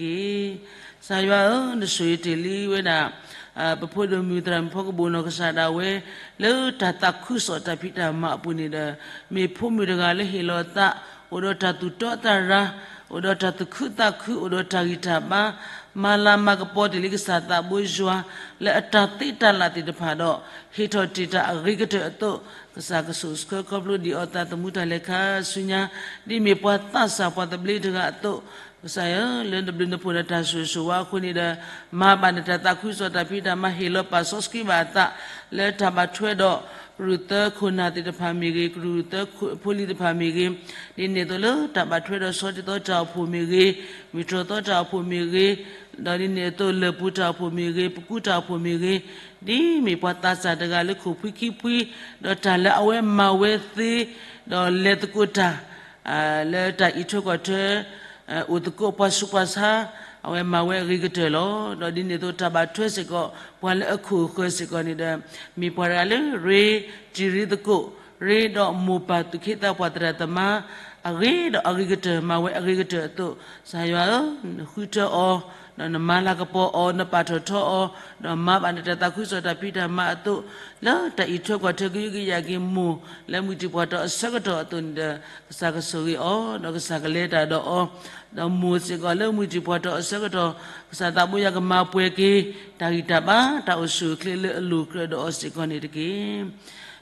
ကစၢ်ယွၤဧၢ, နဆိၣ်ဂ့ၤတ့ၢ်လံဝဲဒၣ် ပဖိဒိၣ်မုၣ်သရၣ်မုၣ်ဖီကဘိၣ်နီၢ်ကစၢ်ဒၣ်ဝဲ လၢတၢ်သးခုကစီၣ်တၢ်ဖံးတၢ်မၤအပူၤန့ၣ်ဒီး မ့ၢ်ဖိမုၣ်တဂၤလၢဟ့ၣ်လီၤသး, အိၣ်ဒီးတၢ်သူၣ်တီသးရၤ, အိၣ်ဒီးတၢ်သူၣ်ခုသးခု, အိၣ်ဒီးတၢ်ဂံၢ်တၢ်ဘါ, မၤလၤမၤကပီၤတ့ၢ်လံကစၢ်သးဘိယွၤ လၢအတၢ်သ့တၢ်လၢ်သ့ၣ်တဖၣ်ဒီး ဟ့ၣ်ထီၣ်တ့ၢ်တၢ်အဂ့ၤကတၢၢ်အသိး, ကစၢ်ကဆိၣ်ဆှၢခီဖျိဒံးအီၤသးသမူတၢ်လဲၤခါဆူညါ, ဒ်မ့ၢ်ပှၤသးစၢ်ပှၤသဘျ့တဂၤအသိး, ကစၢ်ဧၢ, လၢနဘျုးနဖှိၣ်နတၢ်ဆိၣ်ဂ့ၤဆိၣ်ဝါအဃိန့ၣ်ဒီး, မၤဘၣ်နတၢ်သးခုကစီၣ်တၢ်ဖံးတၢ်မၤဟ့ၣ်လီၤပာ်စီဆှံဘၣ်အသး, လၢတၢ်ဘၣ်ထွဲဒီး ကရူၢ်သၢခိၣ်နၢ်သ့ၣ်တဖၣ်မ့ၢ်ဂ့ၤ, ကရူၢ်သၢဖိလံၤသ့ၣ်တဖၣ်မ့ၢ်ဂ့ၤ, ဒ်န့ၣ်အသိးလၢတၢ်ဘၣ်ထွဲဒီးဆီဒ်သိတၢ်အိၣ်ဖှိၣ်မ့ၢ်ဂ့ၤ, မုၢ်တြီၢ်သီတၢ်အိၣ်ဖှိၣ်မ့ၢ်ဂ့ၤ, ဒီးဒ်န့ၣ်အသိးလၢၢ်ပူၤတၢ်အိၣ်ဖှိၣ်မ့ၢ်ဂ့ၤ, ပကူတၢ်အိၣ်ဖှိၣ်မ့ၢ်ဂ့ၤ, ဒ်မ့ၢ်ပှၤသးစၢ်တဂၤလၢခိၣ်ဖှံခံဖှံ, ဒီးတၢ်လၢအဝဲမၤဝဲသ့, ဒီးလဲၤသကိးတၢ် လၢတၢ်အံးထွဲကွၢ်ထွဲ အိၣ်သကိးပှၤဆူးပှၤဆါ, အဝဲမၤဝဲအဂ့ၤကတၢၢ်လီၤ. ဒီးဒ်န့ၣ်အသိးတၢ်ဘၣ်ထွဲစ့ၢ်ကီး ပှၤလၢအခိၣ်အဃၢၤစ့ၢ်ကီးန့ၣ်ဒီး, မ့ၢ်ပှၤတဂၤလၢရ့တံၤရ့သကိး, ရ့ဒီးမိၢ်ပၢ်သူၣ်က့သးပှၢ်သရၣ်သမါ အဂ့ၤဒီးအဂ့ၤကတၢၢ်, မၤဝဲအဂ့ၤကတၢၢ်အသိး, ကစၢ်ယွၤဧၢ, နဃုထၢအီၤ, ဒီးနမၤလၤကပီၤအီၤ, နပာ်ထီၣ်ထီအီၤ, ဒီးမၤဘၣ်နတၢ်သးခုကစီၣ်တၢ်ဖံးတၢ်မၤအသိး, လၢတၢ်အံးထွဲကွၢ်ထွဲကဟုကယာ်က့ၤမိၢ် လၢမုၢ်တံၤပှၢ်တီၤအဆၢကတီၢ်အသိးန့ၣ်ဒီး, ကစၢ်ကဆိၣ်ဂ့ၤအီၤ, ဒီးကစၢ်ကလဲၤတၢ်ဒီးအီၤ, ဒီးမိၢ်စ့ၢ်ကီးလၢမုၢ်တံၤပှၢ်တီၤအဆၢကတီၢ်, ကစၢ်သးဘိယွၤကမၤပှဲၤက့ၤ တၢ်ဂံၢ်တၢ်ဘါ တၢ်အိၣ်ဆူၣ်အိၣ်ချ့လၢအလိၤကြၢးဒီးအီၤစ့ၢ်ကီးန့ၣ်တက့ၢ်.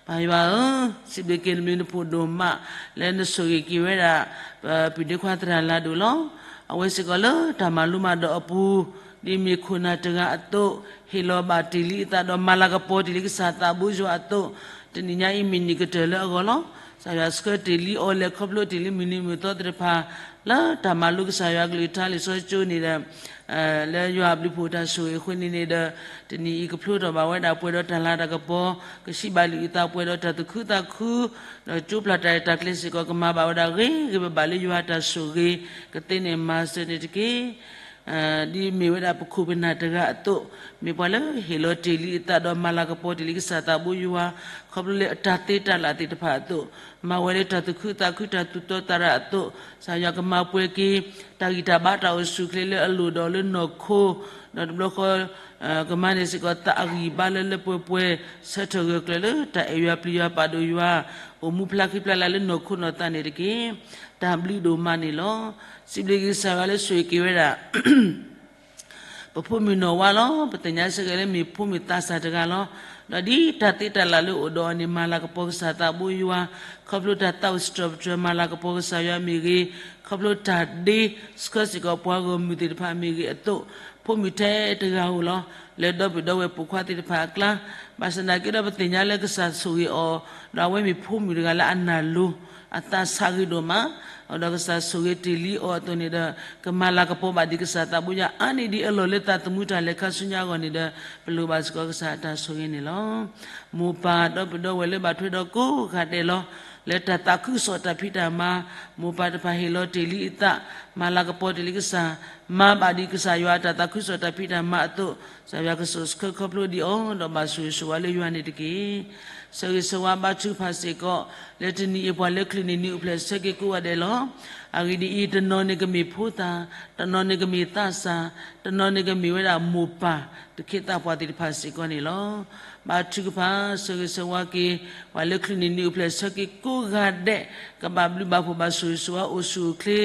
ပၢ်ယွၤဧၢ, စံးဘျုးက့ၤနဘျုးနဖှိၣ်ဒိၣ်မး လၢနဆိၣ်ဂ့ၤက့ၤဝဲဒၣ် ပပုၢ်ဒ့ခွါသရၣ်လၤဒိၣ်လီၤ. အဝဲစ့ၢ်ကီးလၢတၢ်မၤလိမၤဒိးအပူၤ, ဒ်မ့ၢ်ခိၣ်နၢ်တဂၤအသိး, ဟ့ၣ်လီၤဘၣ်တ့ၢ်လံအသးဒီးမၤလၤကပီၤတ့ၢ်လံကစၢ်သးဘိယွၤအသိး, တနံၤညါအံၤမ့ၢ်နံၣ်ကတၢၢ်လၢအဂီၢ်လီၤ. ကစၢ်ယွၤဆှၢတ့ၢ်လံအီၤလဲၤခီဖျိတ့ၢ်လံမုၢ်နံၤမုၢ်သီသ့ၣ်တဖၣ် လၢတၢ်မၤလိကစၢ်ယွၤကလုၢ်ကထါလံာ်စီဆှံကၠိန့ၣ်ဒီး, လၢယွၤအဘျုးဖှိၣ်တၢ်ဆိၣ်ဂ့ၤအဃိန့ၣ်န့ၣ်ဒီး, တနံၤအံၤကဖျိထီၣ်ဘၣ်ဝဲဒၣ်ပှဲၤဒီးတၢ်လၤတၢ်ကပီၤ, ကစံးဘၣ်လုၢ်အသးပှဲၤဒီးတၢ်သူၣ်ခုသးခု, ဒီးကၠိပျၢ်တၢ်ရဲၣ်တၢ်ကျဲၤစ့ၢ်ကီး ကမၤဘၣ်ဝဲဒၣ်ဂ့ၤဂ့ၤဘၣ်ဘၣ်လၢယွၤအတၢ်ဆိၣ်ဂ့ၤ, ကသ့န့ၢ်မၤစၢၤန့ၣ်တက့ၢ်. ဒ်မ့ၢ်ဝဲဒၣ်ပခိၣ်ပနၢ်တဂၤအသိး, မ့ၢ်ပှၤလၢဟ့ၣ်လီၤတ့ၢ်လံအသးဒီးမၤလၤကပီၤတ့ၢ်လံကစၢ်သးဘိယွၤ, ခီဖျိလၢအတၢ်သ့တၢ်လၢ်သ့ၣ်တဖၣ်အသိး, မၤဝဲလၢတၢ်သူၣ်ခုသးခုတၢ်သူၣ်တီသးရၤအသိး, ကစၢ်ယွၤကမၤပှဲၤက့ၤ တၢ်ဂံၢ်တၢ်ဘါတၢ်အိၣ်ဆူၣ်အိၣ်ချ့လၢအလိၤဒီးလၢနီၢ်ခိ, ဒီးတဘျီဃီ ကမၤန့ၢ်စ့ၢ်ကီးသးအဂံၢ်ဘါလၢလၢပှဲၤပှဲၤ, ဆၢထၢၣ်ဂၢၢ်ကျၢၤလၢတၢ်အဲၣ်ယွၤပျံၤယွၤပာ်ဒိၣ်ယွၤ, အိၣ်မူဖျါဃံဖျါလၤလၢနီၢ်ခိနီၢ်သးန့ၣ်တက့ၢ်. တၢ်ဘျုးဒိၣ်မးန့ၣ်လီၤ. စံးဘျုးက့ၤကစၢ်ယွၤလၢဆိၣ်ဂ့ၤက့ၤဝဲဒၣ် ပဖိမုၣ်နီၢ်ဝါလီၤ. ပသ့ၣ်ညါစ့ၢ်ကီးလၢမ့ၢ်ဖိမုၣ်သးစၢ်တဂၤလီၤ. ဒီးဒ်တၢ်သ့တၢ်လၢ်လၢအိၣ်ဒီးအီၤန့ၣ် မၤလၤကပီၤကစၢ်သးဘိယွၤ, ခီဖျိတၢ်သးအိၣ်စတြီၤပတြၢၤ မၤလၤကပီၤကစၢ်ယွၤမ့ၢ်ဂ့ၤ, ခီဖျိတၢ်ဒ့ဆှၢစ့ၢ်ကီးပှၤဂီၢ်မုၢ်သ့ၣ်တဖၣ်မ့ၢ်ဂ့ၤအသိး, ဖိမုၣ်ထဲတဂၤဧိၤလီၤ. လၢဒီပုၢ်ဒီဝဲၢ်ပိာ်ခွါသ့ၣ်တဖၣ်အကျါ, ဘၣ်ဆၣ်သနာ်က့ဒီးပသ့ၣ်ညါလၢကစၢ်ဆိၣ်ဂ့ၤအီၤ, ဒီးအဝဲမ့ၢ်ဖိမုၣ်တဂၤလၢအနၢ်လိၤ, အသးဆးဂ့ၤဒိၣ်မး, ဒီးကစၢ်ဆိၣ်ဂ့ၤတ့ၢ်လံအီၤအသိးန့ၣ်ဒီး, ကမၤလၤကပီၤဘၣ်ဒံးကစၢ်သးဘိယွၤအါန့ၢ်ဒံးအလီၢ်လၢသးသမူတၢ်လဲၤခါဆူညါအဂီၢ်န့ၣ်ဒီး, ပလိၣ်ဘၣ်စ့ၢ်ကီးကစၢ်အတၢ်ဆိၣ်ဂ့ၤန့ၣ်လီၤ. မိၢ်ပၢ်ဒီပုၢ်ဒီဝဲၢ်လၢဘၣ်ထွဲဒီးကိးဂၤဒဲးလီၤ. လၢတၢ်သးခုကစီၣ်တၢ်ဖံးတၢ်မၤ, မိၢ်ပၢ်တဖၣ်ဟ့ၣ်လီၤတ့ၢ်လံအသး, မၤလၤကပီၤတ့ၢ်လံကစၢ်, မၤဘၣ်ဒံးကစၢ်ယွၤအတၢ်သးခုကစီၣ်တၢ်ဖံးတၢ်မၤအသိး, ကစၢ်ယွၤကဆိၣ်ဆှၢခီဖျိဒံးအီၤ, ဒီးဘၣ်ဆိၣ်ဂ့ၤဆိၣ်ဝါလၢယွၤန့ၣ်တက့ၢ်. ဆၢဂ့ၤဆၢဝါဘါထုကဖၣ်စ့ၢ်ကီး, လၢတနံၤအံၤပှၤလၢချုးန့ၢ်နံၣ်အိၣ်ဖျဲၣ်ဆၢက့ၤကိးဂၤဒဲးလီၤ. အဂ့ၢ်ဒ်အံၤ, တနီၤန့ၣ်ကမ့ၢ်ဖိသၣ်, တနီၤန့ၣ်ကမ့ၢ်သးစၢ်, တနီၤန့ၣ်ကမ့ၢ်ဝဲဒၣ်မိၢ်ပၢ်, သူၣ်က့သးပှၢ်သ့ၣ်တဖၣ်စ့ၢ်ကီးန့ၣ်လီၤ. ဘါထုကဖၣ်, ဆၢဂ့ၤဆၢဝါက့ၤ, ပှၤလၢချုးန့ၢ်နံၣ်အိၣ်ဖျဲၣ်ဆၢက့ၤကိးဂၤဒဲး, ကဘၣ်ဘျုးဘၣ်ဖှိၣ်ဘၣ်ဆိၣ်ဂ့ၤဆိၣ်ဝါအိၣ်ဆူၣ်အိၣ်ချ့,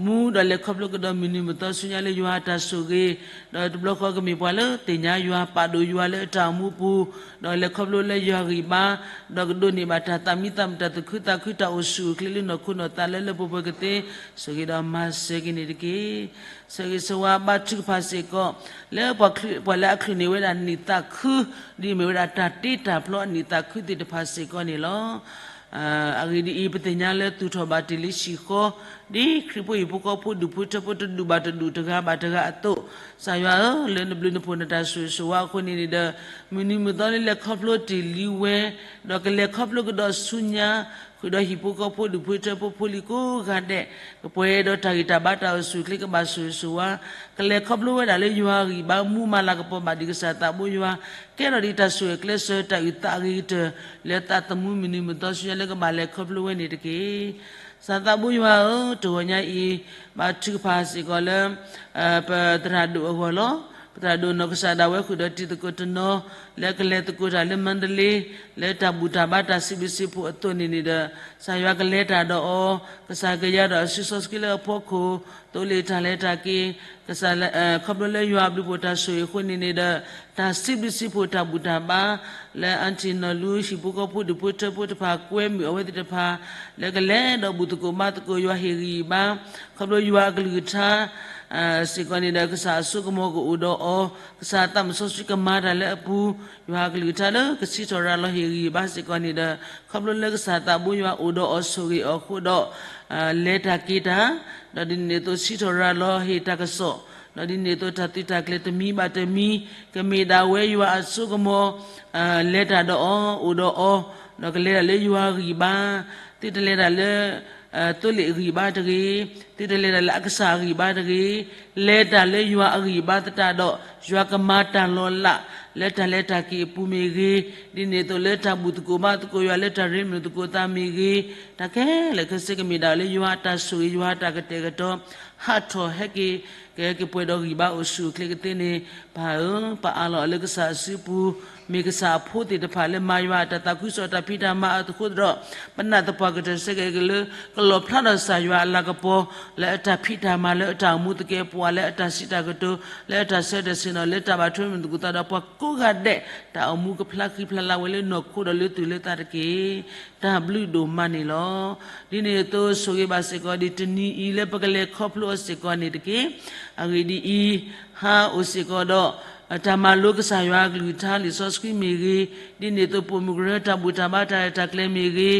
မူဒီးလဲၤခီဖျိကဒီးမုၢ်နံၤမုၢ်သီဆူညါလၢယွၤအတၢ်ဆိၣ်ဂ့ၤ, ဒီးတဘျီဃီကမ့ၢ်ပှၤလၢသ့ၣ်ညါယွၤပာ်ဒိၣ်ယွၤလၢအတၢ်အိၣ်မူပူၤ, ဒီးလဲၤခီဖျိလၢယွၤဂံၢ်ဘါ, ဒီးကဒိးန့ၢ်ဘၣ်တၢ်သးမံသးမုာ်တၢ်သူၣ်ခုသးခုတၢ်အိၣ်ဆူၣ်အိၣ်ချ့လၢနီၢ်ခိနီၢ်သးလၢလၢပှဲၤပှဲၤကသ့, ဆိၣ်ဂ့ၤဒီးမၤစၢၤက့ၤန့ၣ်တက့ၢ်. ဆၢဂ့ၤဆၢဝါဘါထုကဖၣ်စ့ၢ်ကီး, လၢပှၤလၢအချုးန့ၢ်ဝဲဒၣ်နံၣ်သးခု, ဒ်မ့ၢ်ဝဲဒၣ်တၢ်တ့တၢ်ဖျီအနံၣ်သးခုသ့ၣ်တဖၣ်စ့ၢ်ကီးန့ၣ်လီၤ. အဂ့ၢ်ဒ်အံၤ, ပသ့ၣ်ညါလၢသူၣ်ထီၣ်ဘၣ်တ့ၢ်လံဟံၣ်ဃီ, ဒ်ခရံာ်ဖိဟံၣ်ဖိဃီဖိဒူၣ်ဖိထၢဖိတဒူၣ်ဘၣ်တဒူၣ်တဂၤဘၣ်တဂၤအသိး, ကစၢ်ယွၤဧၢ, လၢနဘျုးနဖှိၣ်နတၢ်ဆိၣ်ဂ့ၤဆိၣ်ဝါအဃိန့ၣ်န့ၣ်ဒီး, မုၢ်နံၤမုၢ်သီလၢလဲၤခီဖျိတ့ၢ်လံဝဲ, ဒီးကလဲၤခီဖျိကဒီးဆူညါ, ဃုာ်ဒီးဟံၣ်ဖိဃီဖိဒူၣ်ဖိထၢဖိဖိလံၤကိးဂၤဒဲး, ကပှဲၤဒီးတၢ်ဂံၢ်တၢ်ဘါတၢ်အိၣ်ဆူၣ်အိၣ်ချ့ကဘၣ်ဆိၣ်ဂ့ၤဆိၣ်ဝါ, ကလဲၤခီဖျိဝဲဒၣ်လၢယွၤအဂံၢ်ဘါမူမၤလၤကပီၤဘၣ်ဒံးကစၢ်သးဘိယွၤ, ကဲထီၣ်ဒံးတၢ်ဆိၣ်ဂ့ၤကျဲးစၢးတၢ်အုၣ်သးအဂ့ၤကတၢၢ်, လၢသးသမူမုၢ်နံၤမုၢ်သီဆူညါလၢကဘၣ်လဲၤခီဖျိဝဲန့ၣ်တက့ၢ်. ကစၢ်သးဘိယွၤဧၢ, တဂီၤညါအံၤ ဘါထုကဖၣ်စ့ၢ်ကီးလၢ ပသရၣ်ဒိၣ်အဂီၢ်လီၤ. ပသရၣ်ဒိၣ်နီၢ်ကစၢ်ဒၣ်ဝဲဃုာ်ဒီးတံၤသကိးတနီၤ လၢကလဲၤသကိးတၢ်လၢမၤတလ့ လၢတၢ်ဘူၣ်တၢ်ဘါတၢ်စံးဘျုးစံးဖှိၣ်အသိးန့ၣ်န့ၣ်ဒီး ကစၢ်ယွၤကလဲၤတၢ်ဒီးအီၤ, ကစၢ်ကယၤဒီးအစုစီဆှံလၢအဖီခိၣ် သိလ့ၣ်တၢ်လဲၤတၢ်က့ၤ ကစၢ် ခီဖျိလၢယွၤအဘျုးဖှိၣ်တၢ်ဆိၣ်ဂ့ၤအဃိန့ၣ်န့ၣ်ဒီး တၢ်စံးဘျုးစံးဖှိၣ်တၢ်ဘူၣ်တၢ်ဘါ လၢအါထံၣ်နီၢ်လူ ဟံၣ်ဖိဃီဖိဒူၣ်ဖိထၢဖိတဖၣ် ကွဲမုာ်အဝဲသ့ၣ်တဖၣ် လၢကလဲၤဒီးဘူၣ်သကိးဘါသကိးယွၤဟ့ၣ်ဂံၢ်ဘါ ခီဖျိယွၤအကလုၢ်ကထါ စ့ၢ်ကီးန့ၣ်ဒီး ကစၢ်အစိကမီၤကအိၣ်ဒီးအီၤ, ကစၢ်သးမုၣ်စီဆှံကမၤတၢ်လၢအပူၤ, ယွၤအကလုၢ်ကထါလၢကစံးထီၣ်ရၤလီၤဟ့ၣ်ဂံၢ်ဘါစ့ၢ်ကီးန့ၣ်ဒီး ခီဖျိလၢကစၢ်သးဘိယွၤအိၣ်ဒီးအီၤဆိၣ်ဂ့ၤအီၤအဃိဒီး လဲၤတၢ်က့ၤတၢ်, ဒီးဒ်န့ၣ်အသိးစံးထီၣ်ရၤလီၤဟ့ၣ်တၢ်ကစီၣ်, ဒီးဒ်န့ၣ်အသိးတၢ်သုးတၢ်ကျဲၤတမံၤဘၣ်တမံၤ ကမ့ၢ်ဒၣ်ဝဲယွၤအစိကမီၤ လဲၤတၢ်ဒီးအီၤ အိၣ်ဒီးအီၤ, ဒီးကလဲၤတၢ်လၢယွၤအဂံၢ်ဘါ, သုတလဲၤတၢ်လၢ သိလ့ၣ်အဂံၢ်ဘါတဂ့ၤ, သုတလဲၤတၢ်လၢအကစၢ်အဂံၢ်ဘါတဂ့ၤ, လဲၤတၢ်လၢယွၤအဂံၢ်ဘါသတးဒီး ယွၤကမၤတၢ်လီၤလး လၢတၢ်လဲၤတၢ်က့ၤအပူၤမ့ၢ်ဂ့ၤ, ဒ်န့ၣ်အသိးလၢတၢ်ဘူၣ်သကိးဘါသကိးယွၤ လၢတၢ်ရ့မုာ်သကိးသးမ့ၢ်ဂ့ၤ, တၢ်ခဲလၢာ်ခဲဆ့ကမ့ၢ်ဒၣ်လၢယွၤအတၢ်ဆိၣ်ဂ့ၤ ယွၤအတၢ်ကတဲာ်ကတီၤ ဟးထီၣ်ဟဲက့ၤ ကဟဲက့ၤပှဲၤဒီးဂံၢ်ဘါအိၣ်ဆူၣ်အိၣ်ချ့ကသ့န့ၣ်, ပၢ်ဧၢ, ပအးလီၤအီၤလၢကစၢ်အစုပူၤ, မ့ၢ်ကစၢ်အဖိသ့ၣ်တဖၣ်လၢမၤယွၤအတၢ်သးခုကစီၣ်တၢ်ဖံးတၢ်မၤအဃိသတးဒီး ပနာ်သပှၢ်ကတၢၢ်ဆၢက့ၤက့ၤလၢ ကလီၣ်ဖျါထီၣ်ကစၢ်ယွၤအလၤကပီၤ လၢအတၢ်ဖံးတၢ်မၤ လၢအတၢ်အိၣ်မူသကဲးပဝး လၢအတၢ်စံးတၢ်ကတိၤ လၢအတၢ်ဆၢတဲာ်ဆ့ၣ်နီၤ လၢတၢ်ဘၣ်ထွဲမုာ်သကိးသးဒီးပှၤကိးဂၤဒဲး တၢ်အိၣ်မူကဖျါဃံဖျါလၤဝဲလၢနီၢ်ခိဒီးလၢသူၣ်လၢသးတက့ၢ်. တၢ်ဘျုးဒိၣ်မးန့ၣ်လီၤ. ဒ်န့ၣ်အသိးဆိၣ်ဂ့ၤဘၣ်စ့ၢ်ကီးဒ်တနံၤအံၤလၢပကလဲၤခီဖျိအီၤစ့ၢ်ကီးန့ၣ်တက့ၢ်. အဂ့ၢ်ဒ်အံၤ, ဟါအိၣ်စ့ၢ်ကီးဒီး တၢ်မၤလိကစၢ်ယွၤအကလုၢ်ကထါလံာ်စီဆှံမ့ၢ်ဂ့ၤ, ဒ်န့ၣ်အသိးပိာ်မုၣ်ကရၢတၢ်ဘူၣ်တၢ်ဘါတၢ်ရဲၣ်တၢ်ကျဲၤမ့ၢ်ဂ့ၤ,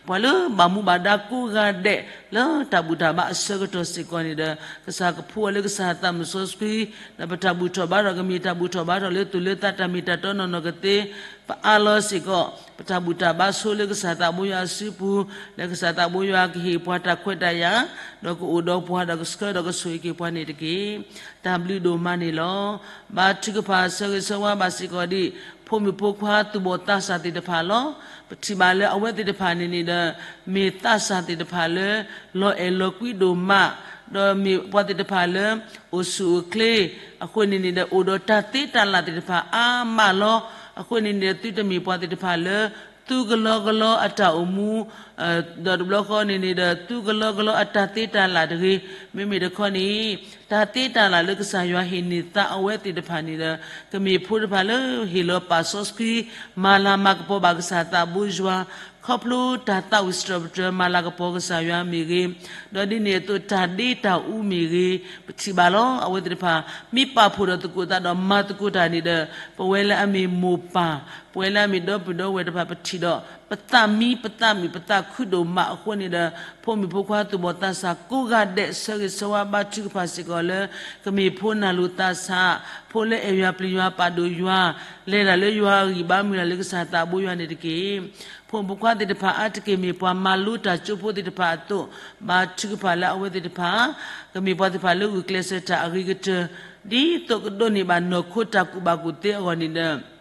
ပှၤလၢဘၣ်မူဘၣ်ဒါကိးဂၤဒဲး လၢတၢ်ဘူၣ်တၢ်ဘါအဆၢကတီၢ်စ့ၢ်ကီးန့ၣ်ဒီး ကစၢ်ကဖှူအီၤလၢကစၢ်သးမုၣ်စီဆှံ ဒီးပတၢ်ဘူၣ်ထီၣ်ဘါထီၣ်ကမ့ၢ်တၢ်ဘူၣ်ထီၣ်ဘါထီၣ်လၢသူၣ်လၢသးတၢ်မ့ၢ်တၢ်တီနီၢ်နီၢ်ကသ့ ပအးလီၤစ့ၢ်ကီး ပတၢ်ဘူၣ်တၢ်ဘါဆိလၢကစၢ်သးဘိယွၤအစုပူၤ, လၢကစၢ်သးဘိယွၤကဟ့ၣ်ပှၤတၢ်ခွဲးတၢ်ယာ်, ဒီးကအိၣ်ဒီးပှၤဒီးကဆှၢဒီးကဆိၣ်ဂ့ၤက့ၤပှၤန့ၣ်တက့ၢ်. တၢ်ဘျုးဒိၣ်မးန့ၣ်လီၤ. ဘါထုကဖၣ်ဆၢဂ့ၤဆၢဝါဘၣ်စ့ၢ်ကီးဒ် ဖိမုၣ်ဖိခွါသူၣ်ဘီၣ်သးစၢ်သ့ၣ်တဖၣ်လီၤ. ပထံၣ်ဘၣ်လၢအဝဲသ့ၣ်တဖၣ်န့ၣ်န့ၣ်ဒီး မ့ၢ်သးစၢ်သ့ၣ်တဖၣ်လၢ လီၤအဲၣ်လီၤကွံဒိၣ်မး, ဒီးမ့ၢ်ပှၤသ့ၣ်တဖၣ်လၢ အိၣ်ဆူၣ်အိၣ်ချ့, အဃိန့ၣ်န့ၣ်ဒီး အိၣ်ဒီးတၢ်သ့တၢ်လၢ်သ့ၣ်တဖၣ်အါမးလီၤ. အဃိန့ၣ်န့ၣ် သုတမ့ၢ်ပှၤသ့ၣ်တဖၣ်လၢ သုကလီကလီအတၢ်အိၣ်မူ ဒီးတဘျီဃီန့ၣ်န့ၣ်ဒီး သုကလီကလီအတၢ်သ့တၢ်လၢ်တဂ့ၤ, မ့မ့ၢ်တခီန့ၣ် တၢ်သ့တၢ်လၢ်လၢကစၢ်ယွၤဟ့ၣ်န့ၢ်သးအဝဲသ့ၣ်တဖၣ်န့ၣ်ဒီး ကမ့ၢ်ဖိတဖၣ်လၢဟ့ၣ်လီၤပာ်စီဆှံ မၤလၤမၤကပီၤဘၣ်ကစၢ်သးဘိယွၤ ခီဖျိတၢ်သးဝံၣ်စံးထီၣ်ပတြၢၤ မၤလၤကပီၤကစၢ်ယွၤမ့ၢ်ဂ့ၤ, ဒီးဒ်န့ၣ်အသိးတၢ်ဒ့တၢ်အူမ့ၢ်ဂ့ၤ, ပထံၣ်ဘၣ်လီၤ. အဝဲသ့ၣ်တဖၣ် မ့ၢ်ပာ်ဖှိၣ်ဒီးသကိးသးဒီးမၤသကိးတၢ်န့ၣ်ဒီး ပဝဲလၢအမ့ၢ်မိၢ်ပၢ်, ပဝဲလၢအမ့ၢ်ဒီပုၢ်ဒီဝဲၢ်တဖၣ် ပထံၣ်ဒီး ပသးမံ ပသးမုာ် ပသးခုဒိၣ်မးအဃိန့ၣ်ဒီး ဖိမုၣ်ဖိခွါသူၣ်ဘီၣ်သးစၢ်ကိးဂၤဒဲး ဆၢဂ့ၤဆၢဝါဘါထုကဖၣ်စ့ၢ်ကီးလၢ ကမ့ၢ်ဖိနၢ်လိၤသးဆး, ဖိလၢအဲၣ်ယွၤပျံၤယွၤပာ်ဒိၣ်ယွၤ, လဲၤတၢ်လၢယွၤအဂံၢ်ဘါ မုၢ်လၢ်လၢကစၢ်သးဘိယွၤန့ၣ်တက့ၢ်. ဖိမုၣ်ဖိခွါသ့ၣ်တဖၣ်အါတက့ၢ် မ့ၢ်ပှၤမၤလိတၢ်ကၠိဖိသ့ၣ်တဖၣ်အသိး, ဘါထုကဖၣ်လၢအဝဲသ့ၣ်တဖၣ် ကမ့ၢ်ပှၤသ့ၣ်တဖၣ်လၢဂုာ်ကျဲးစၢးတၢ်အဂ့ၤကတၢၢ် ဒ်သိးကဒိးန့ၢ်ဘၣ်နီၢ်ခိတၢ်ကူၣ်ဘၣ်ကူၣ်သ့အဂီၢ်န့ၣ်ဒီး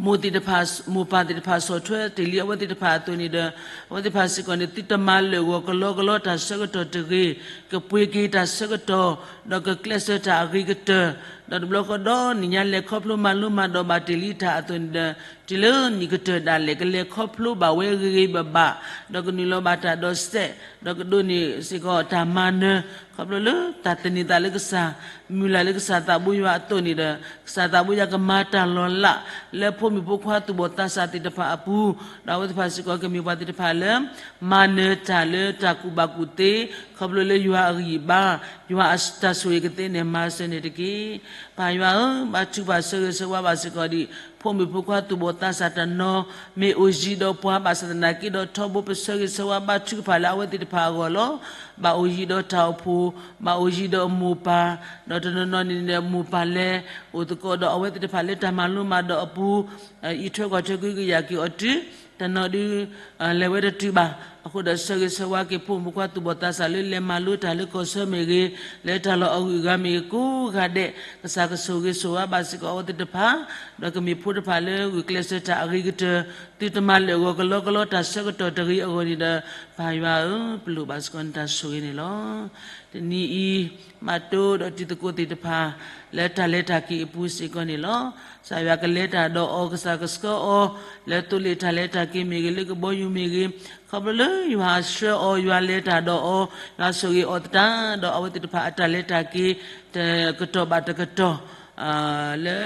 မိၢ်သ့ၣ်တဖၣ်, မိၢ်ပၢ်သ့ၣ်တဖၣ်ဆီၣ်ထွဲတ့ၢ်လံအဝဲသ့ၣ်တဖၣ်အသိးန့ၣ်ဒီး အဝဲသ့ၣ်တဖၣ်စ့ၢ်ကီးန့ၣ် သုတမၤလၢာ်ဂီၤကလီကလီတၢ်ဆၢကတီၢ်တဂ့ၤ, ကပှ့ၤက့ၤတၢ်ဆၢကတီၢ်, ဒီးကကျဲးစၢးတၢ်အဂ့ၤကတၢၢ်, ဒီးတဘျီဃီဒီနံၣ်ညါလဲၤခီဖျိမၤလိမၤဒိးဘၣ်တ့ၢ်လံတၢ်အသိးန့ၣ်ဒီး တုၤလၢနံၣ်ကတၢၢ်ဒၣ်လဲာ် ကလဲၤခီဖျိဘၣ်ဝဲဂ့ၤဂ့ၤဘၣ်ဘၣ်, ဒီးကနုာ်လီၤဘၣ်တၢ်ဒီးစဲး, ဒီးကဒိးန့ၢ်စ့ၢ်ကီးတၢ်မၤနၢၤ, ခီဖျိလၢတၢ်သန့ၤသးလၢကစၢ်, မုၢ်လၢ်လၢကစၢ်သးဘိယွၤအသိးန့ၣ်ဒီး ကစၢ်သးဘိယွၤကမၤတၢ်လီၤလး လၢဖိမုၣ်ဖိခွါသူၣ်ဘီၣ်သးစၢ်သ့ၣ်တဖၣ်အပူၤ, ဒီးအဝဲသ့ၣ်တဖၣ်စ့ၢ်ကီးကမ့ၢ်ပှၤသ့ၣ်တဖၣ်လၢ မၤနၢၤတၢ်လၢတၢ်ကူၣ်ဘၣ်ကူၣ်သ့, ခီဖျိလၢယွၤအဂံၢ်ဘါ, ယွၤအတၢ်ဆိၣ်ဂ့ၤကသ့န့ၣ်မၤစၢၤန့ၣ်တက့ၢ်. ပၢ်ယွၤဧၢ, ဘါထုကဖၣ်ဆၢဂ့ၤဆၢဝါဘၣ်စ့ၢ်ကီးဒ် ဖိမုၣ်ဖိခွါသူၣ်ဘီၣ်သးစၢ်တနီၤ မ့ၢ်အိၣ်ယံၤဒီးပှၤဘၣ်ဆၣ်သနာ်က့ဒီးထီဘိ ပဆၢဂ့ၤဆၢဝါဘါထုကဖၣ်လၢအဝဲသ့ၣ်တဖၣ်အဂီၢ်လီၤ. ဘၣ်အိၣ်ယံၤဒီးတၢ်အိၣ်ဖှိၣ်, ဘၣ်အိၣ်ယံၤဒီးမိၢ်ပၢ်, ဒီးတနီၤနီၤန့ၣ်ဒီးမိၢ်ပၢ်လဲၤအိၣ်သကိးဒီးအဝဲသ့ၣ်တဖၣ်လၢတၢ်မၤလိမၤဒိးအပူၤ, အံးထွဲကွၢ်ထွဲကွံာ်ကယာ်က့ၤအီၤတုၤ, တနီၤဒုး လဲၤဝဲတတုၤဘၣ် အဃိဒီးဆၢဂ့ၤဆၢဝါက့ၤဖိမုၣ်ဖိခွါသူၣ်ဘီၣ်သးစၢ်လၢလဲၤမၤလိတၢ်လၢကီၢ်ဆၢမ့ၢ်ဂ့ၤ, လၢတၢ်လီၢ်အဂုၤအဂၤမ့ၢ်ဂ့ၤကိးဂၤဒဲး, ကစၢ်ကဆိၣ်ဂ့ၤဆိၣ်ဝါဘၣ်စ့ၢ်ကီးအဝဲသ့ၣ်တဖၣ်, ဒီးကမ့ၢ်ဖိတဖၣ်လၢဂုာ်ကျဲးစၢးတၢ်အဂ့ၤကတၢၢ်, သုတမၤလၢာ်အဂီၢ်ကလီကလီတၢ်ဆၢကတီၢ်တဂ့ၤအဂီၢ်န့ၣ်ဒီး, ပၢ်ယွၤဧၢ, ပလိၣ်ဘၣ်စ့ၢ်ကီးနတၢ်ဆိၣ်ဂ့ၤန့ၣ်လီၤ. တနံၤအံၤ, မၤတိဒီးတံၤသကိးသ့ၣ်တဖၣ်, လၢတၢ်လဲၤတၢ်က့ၤအပူၤစ့ၢ်ကီးန့ၣ်လီၤ. ကစၢ်ယွၤကလဲၤတၢ်ဒီးအီၤ, ကစၢ်ကဆှၢအီၤ, လၢသိလ့ၣ်တၢ်လဲၤတၢ်က့ၤမ့ၢ်ဂ့ၤ, လၢကဘီယူၤမ့ၢ်ဂ့ၤ, ခီဖျိလၢယွၤဆှၢအီၤ, ယွၤလဲၤတၢ်ဒီးအီၤ, ယွၤဆိၣ်ဂ့ၤအီၤသတး, ဒီးအဝဲသ့ၣ်တဖၣ်အတၢ်လဲၤတၢ်က့ၤ, တကတီၢ်ဘၣ်တကတီၢ်, လၢ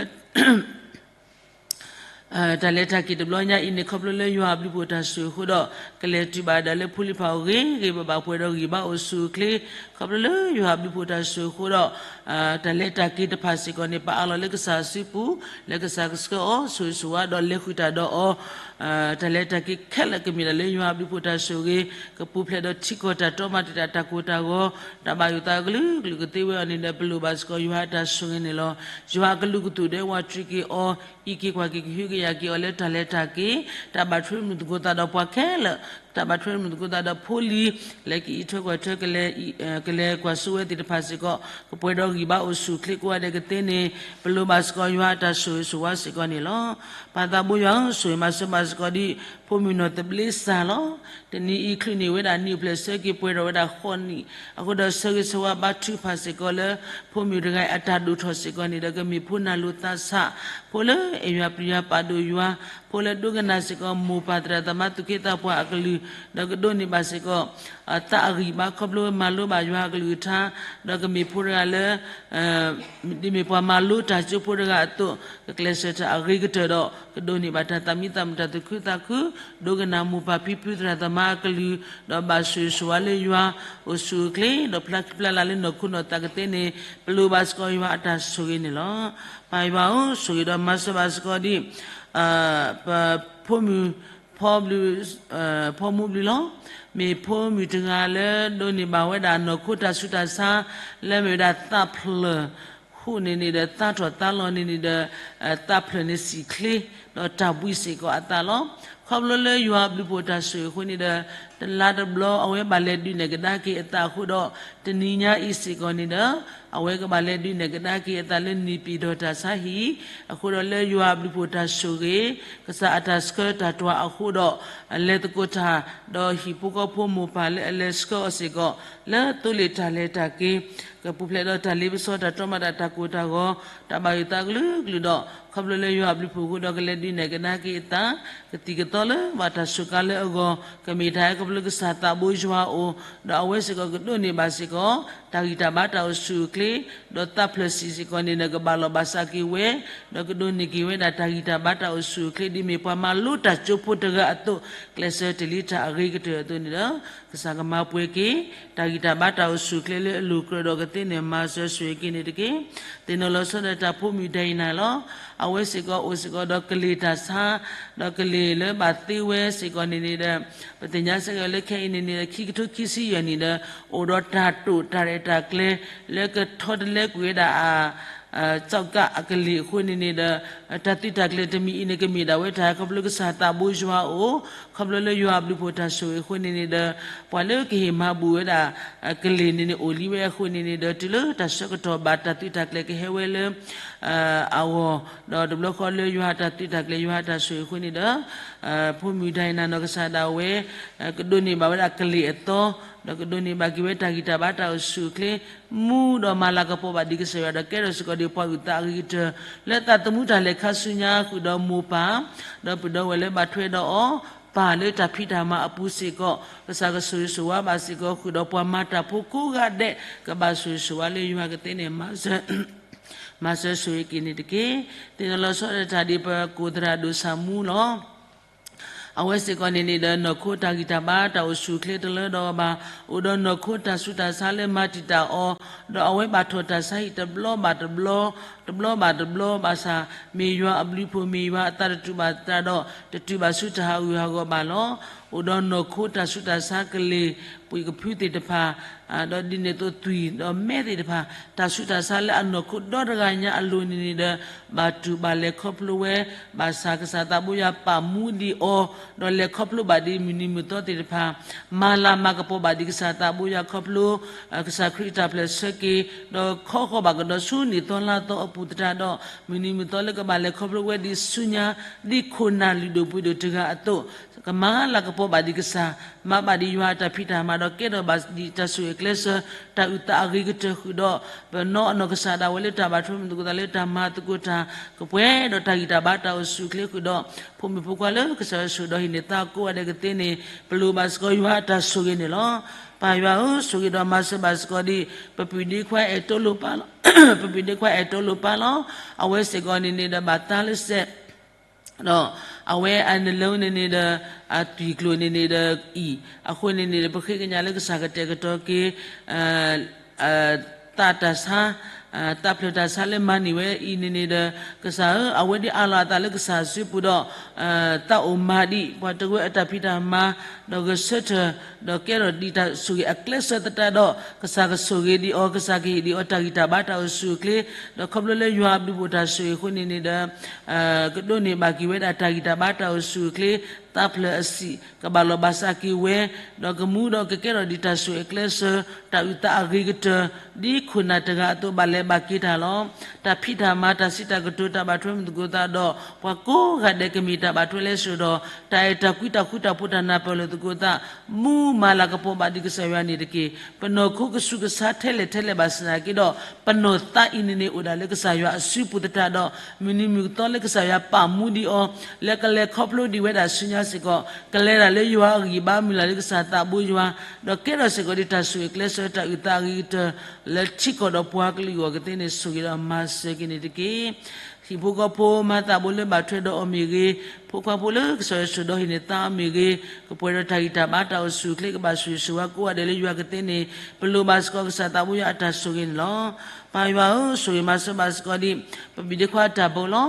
တၢ်လဲၤတၢ်က့ၤတဘျီညါအံၤန့ၣ် ခီဖျိလၢယွၤအဘျုးအဖှိၣ်တၢ်ဆိၣ်ဂ့ၤအဃိဒီး, ကလဲၤတုၤဘၣ်ဒၣ်လၢဖိလံၤဖးအဂ့ၤဂ့ၤဘၣ်ဘၣ်ပှဲၤဒီးဂံၢ်ဘါအိၣ်ဆူၣ်အိၣ်ချ့, ခီဖျိလၢယွၤအဘျုးအဖှိၣ်တၢ်ဆိၣ်ဂ့ၤအဃိဒီး, တၢ်လဲၤတၢ်က့ၤတဖၣ်စ့ၢ်ကီးန့ၣ် ပအးလီၤလၢကစၢ်စုပူၤ, လၢကစၢ်ကဆှၢအီၤ, ဆိၣ်ဂ့ၤဆိၣ်ဝါဒီးလဲၤဃုာ်တၢ်ဒီးအီၤ, တၢ်လဲၤတၢ်က့ၤခဲလၢာ်ကမ့ၢ်ဒၣ်လၢယွၤအဘျုးအဖှိၣ်တၢ်ဆိၣ်ဂ့ၤ, ကပူၤဖျဲးဒီးထံကီၢ်တၢ်တီမၤတံာ်တာ်တၢ်ကိၢ်တၢ်ဂီၤ, တၢ်ဘၣ်ယိၣ်သးကလုာ်ကလုာ်ကသ့ဝဲအီၤန့ၣ်ဒီး ပလိၣ်ဘၣ်စ့ၢ်ကီးယွၤအတၢ်ဆိၣ်ဂ့ၤန့ၣ်လီၤ. ယွၤအကလုၢ်ကသူၣ်ဒဲးဝးတြံးက့ၤအီၤ, အံးက့ၤကွၢ်က့ၤကဟုကယာ်က့ၤအီၤလၢတၢ်လဲၤတၢ်က့ၤ, တၢ်ဘၣ်ထွဲမုာ်သကိးသးဒီးပှၤခဲလၢာ်, တၢ်ဘၣ်ထွဲမုာ်သကိးသးဒီးဖိလံၤ, လၢကအံးထွဲကွၢ်ထွဲ, ကလဲၤကွၢ်စိဝဲသ့ၣ်တဖၣ်စ့ၢ်ကီး, ကပှဲၤဒီးဂံၢ်ဘါအိၣ်ဆူၣ်အိၣ်ချ့ကိးဂၤဒဲးကသ့န့ၣ်, ပလိၣ်ဘၣ်စ့ၢ်ကီးယွၤအတၢ်ဆိၣ်ဂ့ၤဆိၣ်ဝါစ့ၢ်ကီးန့ၣ်လီၤ. ပၢ်သးဘိယွၤဧၢ, ဆိၣ်ဂ့ၤမၤစၢၤဘၣ်စ့ၢ်ကီးဒ် ဖိမုၣ်နီၢ်သဘျ့စၢ်လီၤ. တနံၤအံၤချုးန့ၢ်ဝဲဒၣ်နံၣ်အိၣ်ဖျဲၣ်ဆၢက့ၤပှဲၤထီၣ်ဝဲဒၣ်ဃိးနံၣ်, အဃိဒီးဆၢဂ့ၤဆၢဝါဘါထုကဖၣ်စ့ၢ်ကီးလၢ ဖိမုၣ်တဂၤအံၤအတၢ်ဒိၣ်ထီၣ်စ့ၢ်ကီးန့ၣ်ဒီး ကမ့ၢ်ဖိနၢ်လိၤသးဆး, ဖိလၢအဲၣ်ယွၤပျံၤယွၤပာ်ဒိၣ်ယွၤ, ဖိလၢဒိကနၣ်စ့ၢ်ကီးမိၢ်ပၢ်သရၣ်သမါသူၣ်က့သးပှၢ်အကလုၢ်, ဒီးကဒိးန့ၢ်ဘၣ်စ့ၢ်ကီး သးအဂံၢ်ဘါခီဖျိမၤလိဘၣ်ယွၤအကလုၢ်ကထါ, ဒီးကမ့ၢ်ဖိတဂၤလၢ ဒ်မ့ၢ်ပှၤမၤလိတၢ်ကၠိဖိတဂၤအသိး, ကကျဲးစၢးတၢ်အဂ့ၤကတၢၢ်ဒီး ကဒိးန့ၢ်ဘၣ်တၢ်သးမံသးမုာ်တၢ်သူၣ်ခုသးခု, ဒိကနၣ်မိၢ်ပၢ်ဖံဖုသရၣ်သမါအကလုၢ်, ဒီးဘၣ်ဆိၣ်ဂ့ၤဆိၣ်ဝါလၢယွၤ, အိၣ်ဆူၣ်အိၣ်ချ့, ဒီးဖျါခံဖျါလၢ်လၢနီၢ်ခိနီၢ်သးကသ့န့ၣ်, ပလိၣ်ဘၣ်စ့ၢ်ကီးယွၤအတၢ်ဆိၣ်ဂ့ၤန့ၣ်လီၤ. ပၢ်ယွၤဧၢ, ဆိၣ်ဂ့ၤဒီးမၤစၢၤဘၣ်စ့ၢ်ကီးဒ် ပဖိမုၣ် ဖီဘျုး, ဖီမူဘျုးလီၤ. မ့ၢ်ဖိမုၣ်တဂၤလၢဒိးန့ၢ်ဘၣ်ဝဲဒၣ်နီၢ်ခိတၢ်ဆူးတၢ်ဆါ, လၢမ့ၢ်ဝဲဒၣ်သးဖျၢၣ်, ဃိန့ၣ်န့ၣ်ဒီးသးထီၣ်သးလီၤန့ၣ်န့ၣ်ဒီး, သးဖျၢၣ်န့ၣ်စံၣ်ချ့, ဒီးတၢ်ဘှံးစ့ၢ်ကီးအသးလီၤ. ခီဖျိလၢယွၤအဘျုးဖှိၣ်တၢ်ဆိၣ်ဂ့ၤအဃိန့ၣ်ဒီး, တလါတဘျီအဝဲဘၣ်လဲၤဒုးနဲၣ်ကဒါက့ၤအသးအဃိဒီး, တနံၤညါအံၤစ့ၢ်ကီးန့ၣ်ဒီး, အဝဲကဘၣ်လဲၤဒုးနဲၣ်ကဒါက့ၤအသးလၢနံၣ်ပံၤဒီးတၢ်ဆါဟံၣ်, အဃိဒီးလၢယွၤအဘျုးဖှိၣ်တၢ်ဆိၣ်ဂ့ၤ, ကစၢ်အတၢ်ဆှၢတၢ်တွၤအဃိဒီး, အလဲၤသကိးတၢ်, ဒီးဟံၣ်ဖိဃီဖိမိၢ်ပၢ်လၢအလဲၤဆှၢအီၤစ့ၢ်ကီး, လၢသိလ့ၣ်တၢ်လဲၤတၢ်က့ၤ, ကပူၤဖျဲးဒီးတၢ်လ့ပစီတၢ်တီမၤတၢ်တၢ်ကိၢ်တၢ်ဂီၤ, တၢ်ဘၣ်ယိၣ်သးကလုာ်ကလုာ်ဒီး, ခီဖျိလၢယွၤအဘျုးဖှိၣ်အဃိဒီးကလဲၤဒုးနဲၣ်ကဒါက့ၤအသး, ကသံၣ်ကသီလၢဘၣ်တၢ်စူးကါလၢအဂီၢ်, ကမ့ၢ်တၢ်ဟဲခီဖျိကစၢ်သးဘိယွၤအအိၣ်, ဒီးအဝဲစ့ၢ်ကီးကဒိးန့ၢ်ဘၣ်စ့ၢ်ကီး, တၢ်ဂံၢ်တၢ်ဘါတၢ်အိၣ်ဆူၣ်အိၣ်ချ့, ဒီးသးဖျၢၣ်စံၣ်စ့ၢ်ကီးန့ၣ်ဒီးကဘၣ်လီၢ်ဘၣ်စးက့ၤဝဲ, ဒီးကဒိးန့ၢ်က့ၤဝဲဒၣ်တၢ်ဂံၢ်တၢ်ဘါတၢ်အိၣ်ဆူၣ်အိၣ်ချ့ဒ်မ့ၢ်ပှၤမၤလိတၢ်ကၠိဖိတဂၤအသိး, ကျဲးစၢးတ့ၢ်လံတၢ်အဂ့ၤကတၢၢ်အသိးန့ၣ်ဒီး, ကစၢ်ကမၤပှဲၤက့ၤ, တၢ်ဂံၢ်တၢ်ဘါတၢ်အိၣ်ဆူၣ်အိၣ်ချ့လၢအလိၤကြၢးဒီးကသ့န့ၣ်မၤစၢၤဆိၣ်ဂ့ၤက့ၤန့ၣ်တက့ၢ်. သ့ၣ်နီၣ်လီၤဆီဒၣ်တၢ်ဖိမုၣ်ဒိးနၤလီၤ. အဝဲစ့ၢ်ကီးအိၣ်စ့ၢ်ကီးဒီးကလ့ၢ်တၢ်ဆါ, ဒီးကလ့ၢ်လၢဘၣ်သ့ဝဲစ့ၢ်ကီးန့ၣ်န့ၣ်ဒီး, ပသ့ၣ်ညါစ့ၢ်ကီးလၢခဲအံၤန့ၣ်န့ၣ်ဒီး ခံကထိခံဆံယဲၢ်နံၣ်ဒီး, အိၣ်ဒီးတၢ်တိာ်တၢ်ရဲၣ်တၢ်ကျဲၤ, လၢကထီတလဲကွံာ်ဝဲဒၣ်အ ကၠီကးအကလ့ၢ်အဃိန့ၣ်န့ၣ်ဒီး, တၢ်သုးတၢ်ကျဲၤတမံၤအံၤန့ၣ် ကမ့ၢ်ဒၣ်ဝဲတၢ်ခီဖျိကစၢ်သးဘိယွၤအအိၣ်, ခီဖျိလၢယွၤအဘျုးဖှိၣ်တၢ်ဆိၣ်ဂ့ၤအဃိန့ၣ်န့ၣ်ဒီး, ပှၤလၢကဟ့ၣ်မၤဘူၣ်ဝဲဒၣ်, ကလ့ၢ်န့ၣ်န့ၣ်အိၣ်လံဝဲအဃိန့ၣ်န့ၣ်ဒီး တုၤလၢတၢ်ဆၢကတီၢ်ဘၣ်တၢ်သုးတၢ်ကျဲၤကဟဲဝဲလၢ အဂီၢ်, ဒီးတဘျီဃီလၢယွၤတၢ်သုးတၢ်ကျဲၤယွၤတၢ်ဆိၣ်ဂ့ၤအဃိန့ၣ်ဒီး, ဖိမုၣ်ဒိးနၤနီၢ်ကစၢ်ဒၣ်ဝဲ, ကဒိးန့ၢ်ဘၣ်ဝဲဒၣ်ကလ့ၢ်အသီ, ဒီးကဒိးန့ၢ်ဘၣ်က့ၤဝဲတၢ်ဂံၢ်တၢ်ဘါတၢ်အိၣ်ဆူၣ်အိၣ်ချ့, မူဒီးမၤလၤကပီၤဘၣ်ဒံးကစၢ်ယွၤဒီးကဲထီၣ်စ့ၢ်ကီးဒံးပှၤအုၣ်သးအဂ့ၤကတၢၢ်, လၢသးသမူတၢ်လဲၤခါဆူညါဃုာ်ဒီးမိၢ်ပၢ်, ဒီးပဒီဝဲၢ်လၢဘၣ်ထွဲဒီးအီၤ, ပၢ်လၢတၢ်ဖံးတၢ်မၤအပူၤစ့ၢ်ကီး, ကစၢ်ကဆိၣ်ဂ့ၤဆိၣ်ဝါဘၣ်စ့ၢ်ကီးဃုာ်ဒီးပှၤမၤတၢ်ဖိကိးဂၤဒဲး, ကဘၣ်ဆိၣ်ဂ့ၤဆိၣ်ဝါလၢယွၤကသ့န့ၣ် မၤစၢၤဆိၣ်ဂ့ၤက့ၤန့ၣ်တက့ၢ်. သ့ၣ်နီၣ်လီၤဆီဒၣ်တၢ်ဒ်ပကိၢ်သရၣ်ဒိၣ်ဆၣ်မူလီၤ. အဝဲစ့ၢ်ကီးန့ၣ်န့ၣ်ဒီး နီၢ်ခိတၢ်ဂံၢ်တၢ်ဘါတၢ်အိၣ်ဆူၣ်အိၣ်ချ့တလၢဒီးဘၣ်, အိၣ်ဒီးနီၢ်ခိတၢ်ဆူးတၢ်ဆါလၢမၤတံာ်တာ်အီၤ, ဒီးအဝဲဘၣ်ထီၣ်တၢ်ဆါဟံၣ်တဘျီဘၣ်တဘျီ, တဘျီဘၣ်တဘျီဘၣ်ဆၣ်, မ့ၢ်ယွၤအဘျုးဖှိၣ်မ့ၢ်ယွၤအသးတတူာ်ဘၣ်သးဒီး တတူာ်ဘၣ်ဆူတၢ်ဟးဂူာ်ဟးဂီၤဘၣ်လီၤ. အိၣ်ဒီးနီၢ်ခိတၢ်ဆူးတၢ်ဆါကလ့ၢ်ပှံာ်ကဖုသ့ၣ်တဖၣ်, ဒီးဒ်န့ၣ်အသိးသွံၣ်ဒီးမဲသ့ၣ်တဖၣ်, တၢ်ဆူးတၢ်ဆါလၢအနီၢ်ခိဒီတဂၤညါအလိၤန့ၣ်န့ၣ်ဒီး ဘၣ်တူၢ်ဘၣ်လဲၤခီဖျိဝဲ, ဘၣ်ဆၣ်ကစၢ်သးဘိယွၤပာ်မူဒံးအီၤ, ဒီးလဲၤခီဖျိဘၣ်ဒံးမုၢ်နံၤမုၢ်သီသ့ၣ်တဖၣ်, မၤလၤမၤကပီၤဘၣ်ဒံးကစၢ်သးဘိယွၤခီဖျိ ကစၢ်ခရံာ်အတၢ်ဖျၢၣ်ဆၢက့ၤ, ဒီးခီဃီၤဘၣ်ကဒီးဆူနံၣ်သီလါသီအပူၤသတးဒီး မုၢ်နံၤမုၢ်သီလၢကဘၣ်လဲၤခီဖျိဝဲဒံးဆူညါ, ဒ်ခိၣ်နၢ်လုၢ်ဒိၣ်ပှ့ၤဒိၣ်တဂၤအသိး, ကမၤလၤကပီၤဘၣ်ဒံးကစၢ်, မၤဘၣ်ဒံးယွၤအတၢ်ဖံးတၢ်မၤဒီးကဲထီၣ်ဘၣ်ဒံးတၢ်ဆိၣ်ဂ့ၤအကျဲစၢၤ, တၢ်အုၣ်သးအဂ့ၤကတၢၢ်ဃုာ်ဒီး, ပနီၢ်အနီၢ်ကစၢ်ဒၣ်ဝဲလၢတၢ်ဘၣ်ထွဲမုၢ်သကိးသးလၢတၢ်မၤသကိးတၢ်, ကပှဲၤဒီးတၢ်ဂံၢ်တၢ်ဘါတၢ်အိၣ်ဆူၣ်အိၣ်ချ့ဃုာ်ဒီး, ဖိမုၣ်ဖိခွါလၢကစၢ်ယွၤဆိၣ်ဒီးဟံးန့ၢ်သါကိးဂၤဒဲးကသ့န့ၣ်, ပလိၣ်ဘၣ်စ့ၢ်ကီးယွၤအတၢ်ဆိၣ်ဂ့ၤန့ၣ်လီၤ. ပၢ်ယွၤဧၢ, ဆိၣ်ဂ့ၤဒီးမၤစၢၤဘၣ်စ့ၢ်ကီးဒံး ပပုၢ်ဒ့ခွါအဲၣ်တိလိၤပၢ်လီၤ. ပပုၢ်ဒ့ခွါအဲၣ်တိလိၤပၢ်လီၤ. အဝဲစ့ၢ်ကီးန့ၣ်န့ၣ်ဒီးဘၣ်တၢ်လၢစဲး ဒီးအဝဲအနလၢန့ၣ်န့ၣ်ဒီး အသွံၣ်ကျိၤန့ၣ်န့ၣ်ဒီးအံၤ, အဃိန့ၣ်န့ၣ်ဒီး ပဃ့ကညးလၢကစၢ်ကတဲာ်ကတီၤက့ၤ သးတၢ်ဆါ, သးဖျၢၣ်တၢ်ဆါလၢမၤန့ၢ်ဝဲအံၤန့ၣ်န့ၣ်ဒီး, ကစၢ်ဧၢ, အဝဲဒ်အးလီၤအသးလၢကစၢ်စုပူၤဒီး, သးအိၣ်မၤဒံးပှၤတဝၢအတၢ်ဖံးတၢ်မၤ, ဒီးဂဲၤဆၢထၢၣ်, ဒီးကဲထီၣ်ဒံးတၢ်ဆိၣ်ဂ့ၤအကျဲစၢၤသတးဒီး, ကစၢ်ကဆိၣ်ဂ့ၤဒံးအီၤ, ကစၢ်ကဟ့ၣ်ဒံးအီၤတၢ်ဂံၢ်တၢ်ဘါတၢ်အိၣ်ဆူၣ်အိၣ်ချ့, ဒီးခီဖျိလၢယွၤအဘျုးဖှိၣ်တၢ်ဆိၣ်ဂ့ၤအဃိန့ၣ်န့ၣ်ဒီး ကဒိးန့ၢ်ဘၣ်က့ၤဝဲဒၣ်တၢ်ဂံၢ်တၢ်ဘါတၢ်အိၣ်ဆူၣ်အိၣ်ချ့, သးဖျၢၣ်အဆံး, ကဘၣ်လီၢ်ဘၣ်စးက့ၤဝဲ, ဒီးကမူဒီးကကဲထီၣ်ဒံးတၢ်ဆိၣ်ဂ့ၤအကျဲစၢၤ, တၢ်အုၣ်သးအဂ့ၤကတၢၢ်, ဒ်ခိၣ်နၢ်တဂၤအသိးဘၣ်လဲၤဘၣ်က့ၤတၢ်လီၤ. တၢ်ဖံးတၢ်မၤ, တၢ်စံးတၢ်ကတိၤ, တၢ်ဘၣ်ထွဲမုၢ်သကိးသးဒီး ပှၤကိးဂၤဒဲးကမ့ၢ်တၢ်ဘၣ်ထွဲလဲၤစိာ်ဒီး တၢ်အဲၣ်တၢ်ကွံတၢ်ဃူတၢ်ဖိးတၢ်နၢ်ပၢၢ်လိာ်သကိးသး, မူမၤလၤကပီၤဘၣ်ဒံးကစၢ်ယွၤန့ၣ်တက့ၢ်. ပနီၢ်ခိကဆူးကဆါထဲလဲၣ်ထဲလဲၣ်ဘၣ်ဆၣ်သနာ်က့ဒီး, ပနီၢ်သးအံၤန့ၣ်န့ၣ်အိၣ်ဒၣ်လၢကစၢ်ယွၤအစုပူၤသတးဒီး, မုၢ်နံၤမုၢ်သီလၢကစၢ်ယွၤပာ်မူဒံးအီၤ, လၢကလဲၤခီဖျိဒံးဝဲဒၣ်ဆူညါစ့ၢ်ကီး, ကလဲၤဒၣ်လၢယွၤအဂံၢ်ဘါမုၢ်လၢ်လၢကစၢ်သးဘိယွၤ, ဒီးကဲထီၣ်စ့ၢ်ကီးဒံးတၢ်ဆိၣ်ဂ့ၤအကျဲစၢၤတၢ်အုၣ်သးအဂ့ၤကတၢၢ်, လၢထံကီၢ်ဒီးပှၤကလုာ်အဂီၢ်ကသ့န့ၣ် ဆိၣ်ဂ့ၤဒီးမၤစၢၤက့ၤန့ၣ်တက့ၢ်. ဟံၣ်ဖိဃီဖိမၤသးဘိလၢဘၣ်ထွဲဒီးအီၤမ့ၢ်ဂ့ၤ, ဖိခွါဖိလၢကစၢ်ယွၤဆိၣ်ဒီးဟံးန့ၢ်သါအီၤမ့ၢ်ဂ့ၤ, ကပှဲၤဒီးတၢ်ဂံၢ်တၢ်ဘါတၢ်အိၣ်ဆူၣ်အိၣ်ချ့ကဘၣ်ဆိၣ်ဂ့ၤဆိၣ်ဝါကိးဂၤဒဲးလၢယွၤကသ့န့ၣ်, ပလိၣ်ဘၣ်စ့ၢ်ကီးကစၢ်သးဘိယွၤအတၢ်ဆိၣ်ဂ့ၤန့ၣ်လီၤ. ပၢ်ယွၤဧၢ, ဆိၣ်ဂ့ၤမၤစၢၤဘၣ်စ့ၢ်ကီးဒံး ပပုၢ်ဒ့ခွါတၢ်ဘိလီၤ.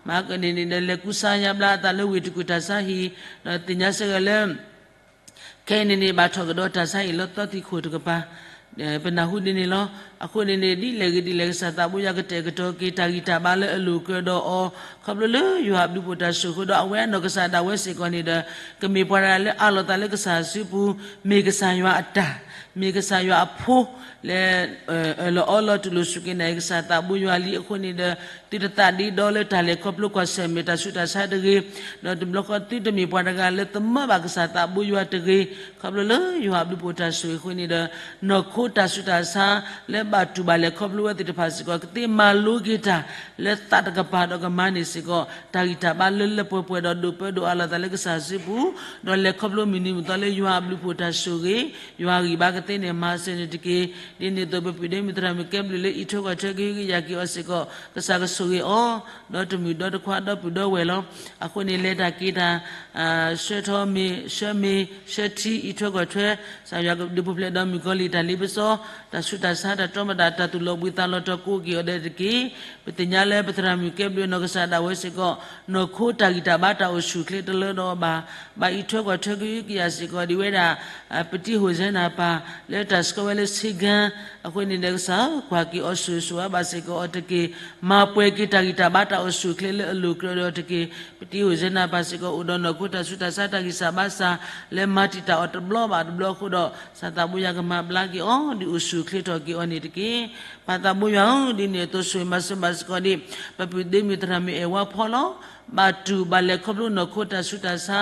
မၤကန့ၣ်န့ၣ်ဒီး လဲၤကူစါညါဘျါအသးလၢဝ့ၢ်တကူၣ်တၢ်ဆါဟံၣ်, ဒီးသ့ၣ်ညါစ့ၢ်ကီးလၢ ခဲအံၤန့ၣ်န့ၣ် ဘၣ်ထီၣ်ကဒီးတၢ်ဆါဟံၣ်လၢသီသံၣ်ခိၣ်တကပၤ, ပနၢ်ဟူဒ်န့ၣ်လီၤ. အဃိန့ၣ်န့ၣ် ဒ်လဲၣ်ဂ့ၤဒ်လဲၣ် ကစၢ်သးဘိယွၤကတဲာ်ကတီၤက့ၤတၢ်ဂံၢ်တၢ်ဘါလၢအလိၤကၢၤဒီးအီၤ, ခီဖျိလၢယွၤအဘျုးဖှိၣ်တၢ်ဆိၣ်ဃိဒီး အဝဲအနီၢ်ကစၢ်ဒၣ်ဝဲစ့ၢ်ကီးန့ၣ်ဒီး ကမ့ၢ်ပှၤတဂၤလၢအးလီၤသးလၢကစၢ်စုပူၤ, မ့ၢ်ကစၢ်ယွၤအတၢ်, မ့ၢ်ကစၢ်ယွၤအဖိ, လၢ အၢၣ်လီၤအီလီၤတူၢ်လိာ်စူၢ်က့ၤနာ်က့ၤကစၢ်သးဘိယွၤလံအဃိန့ၣ်ဒီး, သုတသးဒ့ဒီလၢတၢ်လဲၤခီဖျိကွၢ်ဆၢၣ်မဲာ်တၢ်ဆူးတၢ်ဆါတဂ့ၤ, ဒီးတဘျီဃီ သုတမ့ၢ်ပှၤတဂၤလၢသမၢဘၣ်ကစၢ်သးဘိယွၤတဂ့ၤ, ခီဖျိလၢယွၤအဘျုးဖှိၣ်တၢ်ဆိၣ်ဂ့ၤအဃိန့ၣ်ဒီး, နီၢ်ခိတၢ်ဆူးတၢ်ဆါ လၢဘၣ်တူၢ်ဘၣ်လဲၤခီဖျိဝဲသ့ၣ်တဖၣ်စ့ၢ်ကီး ကသ့မၤလိက့ၤတၢ်လၢသးတကပၤဒီးကမၤန့ၢ်စ့ၢ်ကီး တၢ်ဂံၢ်တၢ်ဘါလၢလၢပှဲၤပှဲၤဒီးဒိၣ်ပၢဒိၣ်အးလီၤသးလၢကစၢ်စုပူၤ, ဒီးလဲၤခီဖျိမုၢ်နံၤမုၢ်သီလၢယွၤအဘျုးဖှိၣ်တၢ်ဆိၣ်ဂ့ၤ, ယွၤဂံၢ်ဘါကသ့န့ၣ် မၤစၢၤန့ၣ်တက့ၢ်. ဒ်န့ၣ်အသိး ပပုၢ်ဒ့မုၣ်သရၣ်မုၣ်ကဲဘျုးလၢအံးထွဲကွၢ်ထွဲကဟုကယာ်က့ၤအီၤစ့ၢ်ကီး ကစၢ်ကဆိၣ်ဂ့ၤအီၤ, ဒီးတမုၢ်ဒီတခွါဒီပုၢ်ဒီဝဲၢ်လီၤ. အဃိန့ၣ် လဲၤတၢ်က့ၤတၢ် ဆှၢထီၣ်မ့ၢ် ဆှၢမ့ၢ် ဆှၢထံ အံးထွဲကွၢ်ထွဲ ကစၢ်ယွၤကဒုးပူၤဖျဲးဒီးမုၣ်ကီၤလံၢ်တၢ်လ့ပစီ, တၢ်ဆူးတၢ်ဆါ တၢ်တီမတၤ တၢ်သူၣ်လီၤဘှံးသးလီၤတီၤကိးက့ၤအီၤဒဲးတက့ၢ်. ပသ့ၣ်ညါလၢပသရၣ်မုၣ်ကဲဘျုးအနီၢ်ကစၢ်ဒၣ်ဝဲစ့ၢ်ကီး နီၢ်ခိတၢ်ဂံၢ်တၢ်ဘါတၢ်အိၣ်ဆူၣ်အိၣ်ချ့တလၢဒီးအီၤဘၣ်, ဘၣ်အံးထွဲကွၢ်ထွဲကဟုကယာ်စ့ၢ်ကီးဒ်ဝဲဒၣ် ပတံၤဟိၣ်စဲနၤပၢ် လၢတၢ်ဆှၢဝဲလၢဆ့ကၤ, အဃိန့ၣ်ဒီးကစၢ်ဧၢ ကွၢ်က့ၤအီၤဆိၣ်ဂ့ၤဆိၣ်ဝါဘၣ်စ့ၢ်ကီးအီၤတက့ၢ်. မၤပှဲၤက့ၤတၢ်ဂံၢ်တၢ်ဘါတၢ်အိၣ်ဆူၣ်အိၣ်ချ့လၢအလိၤကြၢးဒီးအီၤတက့ၢ်. ပတံၤဟိၣ်စဲနၤပၢ်စ့ၢ်ကီး အိၣ်ဒီးနီၢ်ခိတၢ်ဆူးတၢ်ဆါတၢ်ဂံၢ်စၢ်ဘါစၢ် လၢမၤတံာ်တာ်အီၤတဘျီဘၣ်တဘျီအဃိဒီး ကစၢ်သးဘိယွၤကမၤဘျါက့ၤအီၤ ဒုးအိၣ်ဆူၣ်အိၣ်ချ့ထီၣ်က့ၤအီၤန့ၣ်တက့ၢ်. ပၢ်သးဘိယွၤဧၢ, ဒ်န့ၣ်အသိးဆိၣ်ဂ့ၤမၤစၢၤဘၣ်စ့ၢ်ကီးဒံး ပပုၢ်ဒ့မုၣ်သရၣ်မုၣ်အဲၣ်ဝါဖီလီၤ. ဘၣ်တူၢ်ဘၣ်လဲၤခီဖျိနီၢ်ခိတၢ်ဆူးတၢ်ဆါ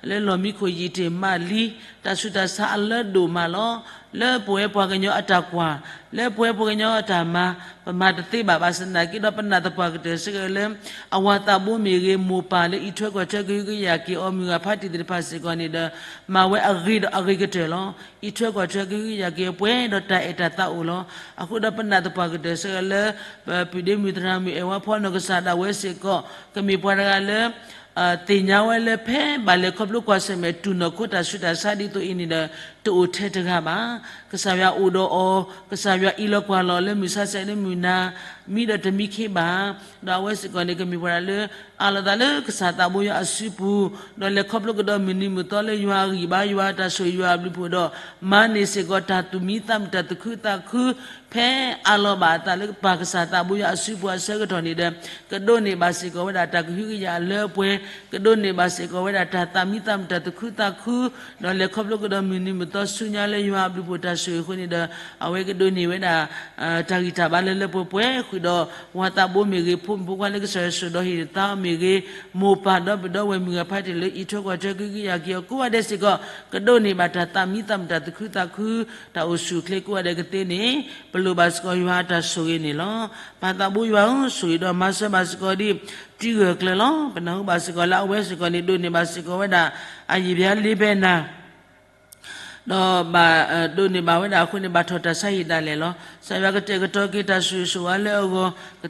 လၢလီၢ်မံခိၣ်ယံာ်တ့ၢ်မးလံ, တၢ်ဆူးတၢ်ဆါအလၢဒိၣ်မးလီၤ. လၢပဝဲပှၤကညီအတၢ်ကွၢ်, လၢပဝဲပှၤကညီအတၢ်မၤ ပမၤတသ့ဘၣ်ဘၣ်ဆၣ်သနာ်က့ဒီး ပနာ်သပှၢ်ကတၢၢ်စ့ၢ်ကီးလၢ အဝၤသးဘိမ့ၢ်ဂ့ၤ မိၢ်ပၢ်လၢအံးထွဲကွၢ်ထွဲကဟုကယာ်က့ၤအီၤ မုၢ်ဂၤဖးတံၢ်သ့ၣ်တဖၣ်စ့ၢ်ကီးန့ၣ်ဒီး မၤဝဲအဂ့ၤဒီးအဂ့ၤကတၢၢ်လီၤ. အံးထွဲကွၢ်ထွဲကဟုကယာ်က့ၤအီၤပှဲၤဒီးတၢ်အဲၣ်တၢ်သးအိၣ်လီၤ. အဃိဒီးပနာ်သပှၢ်ကတၢၢ်စ့ၢ်ကီးလၢ ပပုၢ်ဒ့မုၣ်သရၣ်မုၣ်အဲၣ်ဝါဖီနီၢ်ကစၢ်ဒၣ်ဝဲစ့ၢ်ကီး ကမ့ၢ်ပှၤတဂၤလၢ သ့ၣ်ညါဝဲလၢဖဲဘၣ်လဲၤခီဖျိကွၢ်ဆၢၣ်မဲာ်တူၢ်နီၢ်ခိတၢ်ဆူးတၢ်ဆါဒ်သိးအံၤန့ၣ်ဒီး တအိၣ်ထဲတဂၤဘၣ်. ကစၢ်ယွၤအိၣ်ဒီးအီၤ, ကစၢ်ယွၤအံးလီၤကွၢ်လီၤလၢမုၢ်ဆါဆဲးလၢမုၢ်နၤ, မံဒီးတမံခ့ဘၣ်. ဒီးအဝဲစ့ၢ်ကီးန့ၣ် ကမ့ၢ်ပှၤတဂၤလၢ အးလီၤအသးလၢကစၢ်သးဘိယွၤအစုပူၤ, ဒီးလဲၤခီဖျိကဒီးမုၢ်နံၤမုၢ်သီလၢယွၤအဂံၢ်ဘါ ယွၤအတၢ်ဆိၣ်ဂ့ၤယွၤအဘျုးအဖှိၣ်ဒီး မၤန့ၢ်စ့ၢ်ကီးတၢ်သူၣ်မံသးမုာ်တၢ်သူၣ်ခုသးခု ဖဲအးလီၤဘၣ်အသးလၢပၢ်ကစၢ်သးဘိယွၤအစုပူၤအဆၢကတီၢ်န့ၣ်ဒီး ကဒိးန့ၢ်ဘၣ်စ့ၢ်ကီးဝဲဒၣ်တၢ်ကဟုကယာ်အလၢအပှဲၤ, ကဒိးန့ၢ်ဘၣ်စ့ၢ်ကီးဝဲဒၣ်တၢ်သးမံသးမုာ်တၢ်သူၣ်ခုသးခု, ဒီးလဲၤခီဖျိကဒီးမုၢ်နံၤမုၢ်သီဆူညါလၢယွၤအဘျုးအဖှိၣ်တၢ်ဆိၣ်ဂ့ၤအဃိန့ၣ်ဒီး အဝဲကဒိးန့ၢ်ဝဲဒၣ် တၢ်ဂံၢ်တၢ်ဘါလၢလၢပှဲၤပှဲၤဃုာ်ဒီး ဝၤသးဘိမ့ၢ်ဂ့ၤ, ဖိမုၣ်ဖိခွါလၢကစၢ်ယွၤဆိၣ်ဒီးဟ့ၣ်သါအီၤမ့ၢ်ဂ့ၤ, မိၢ်ပၢ်ဒီပုၢ်ဒီဝဲၢ်မုၢ်ဂၤဖးတ့ၢ်လၢအံးထွဲကွၢ်ထွဲကဟုကယာ်က့ၤအီၤကိးဂၤဒဲးစ့ၢ်ကီး ကဒိးန့ၢ်ဘၣ်တၢ်သးမံသးမုာ်တၢ်သူၣ်ခုသးခု, တၢ်အိၣ်ဆူၣ်အိၣ်ချ့ကိးဂၤဒဲးကသ့န့ၣ် ပလိၣ်ဘၣ်စ့ၢ်ကီးယွၤအတၢ်ဆိၣ်ဂ့ၤန့ၣ်လီၤ. ပၢ်သးဘိယွၤဧၢ, ဆိၣ်ဂ့ၤဒီးမၤစၢၤဘၣ်စ့ၢ်ကီးဒ်တံဂၢၢ်ကျၢၤလီၤ. ပနၢ်ဟူဘၣ်စ့ၢ်ကီးလၢအဝဲစ့ၢ်ကီးန့ၣ် ဒိးန့ၢ်ဘၣ်စ့ၢ်ကီးဝဲဒၣ် အယံာ်ဘၣ်လ့ဘၣ်နၤ ဒီးဘၣ်ဒိးန့ၢ်ဘၣ်ဝဲဒၣ်အဃိန့ၣ် ဘၣ်ထီၣ်တၢ်ဆါဟံၣ်ဒၣ်လဲာ်လီၤ. ကစၢ်ယွၤကတဲာ်ကတီၤက့ၤတၢ်ဆိၣ်ဂ့ၤဆိၣ်ဝါလၢအ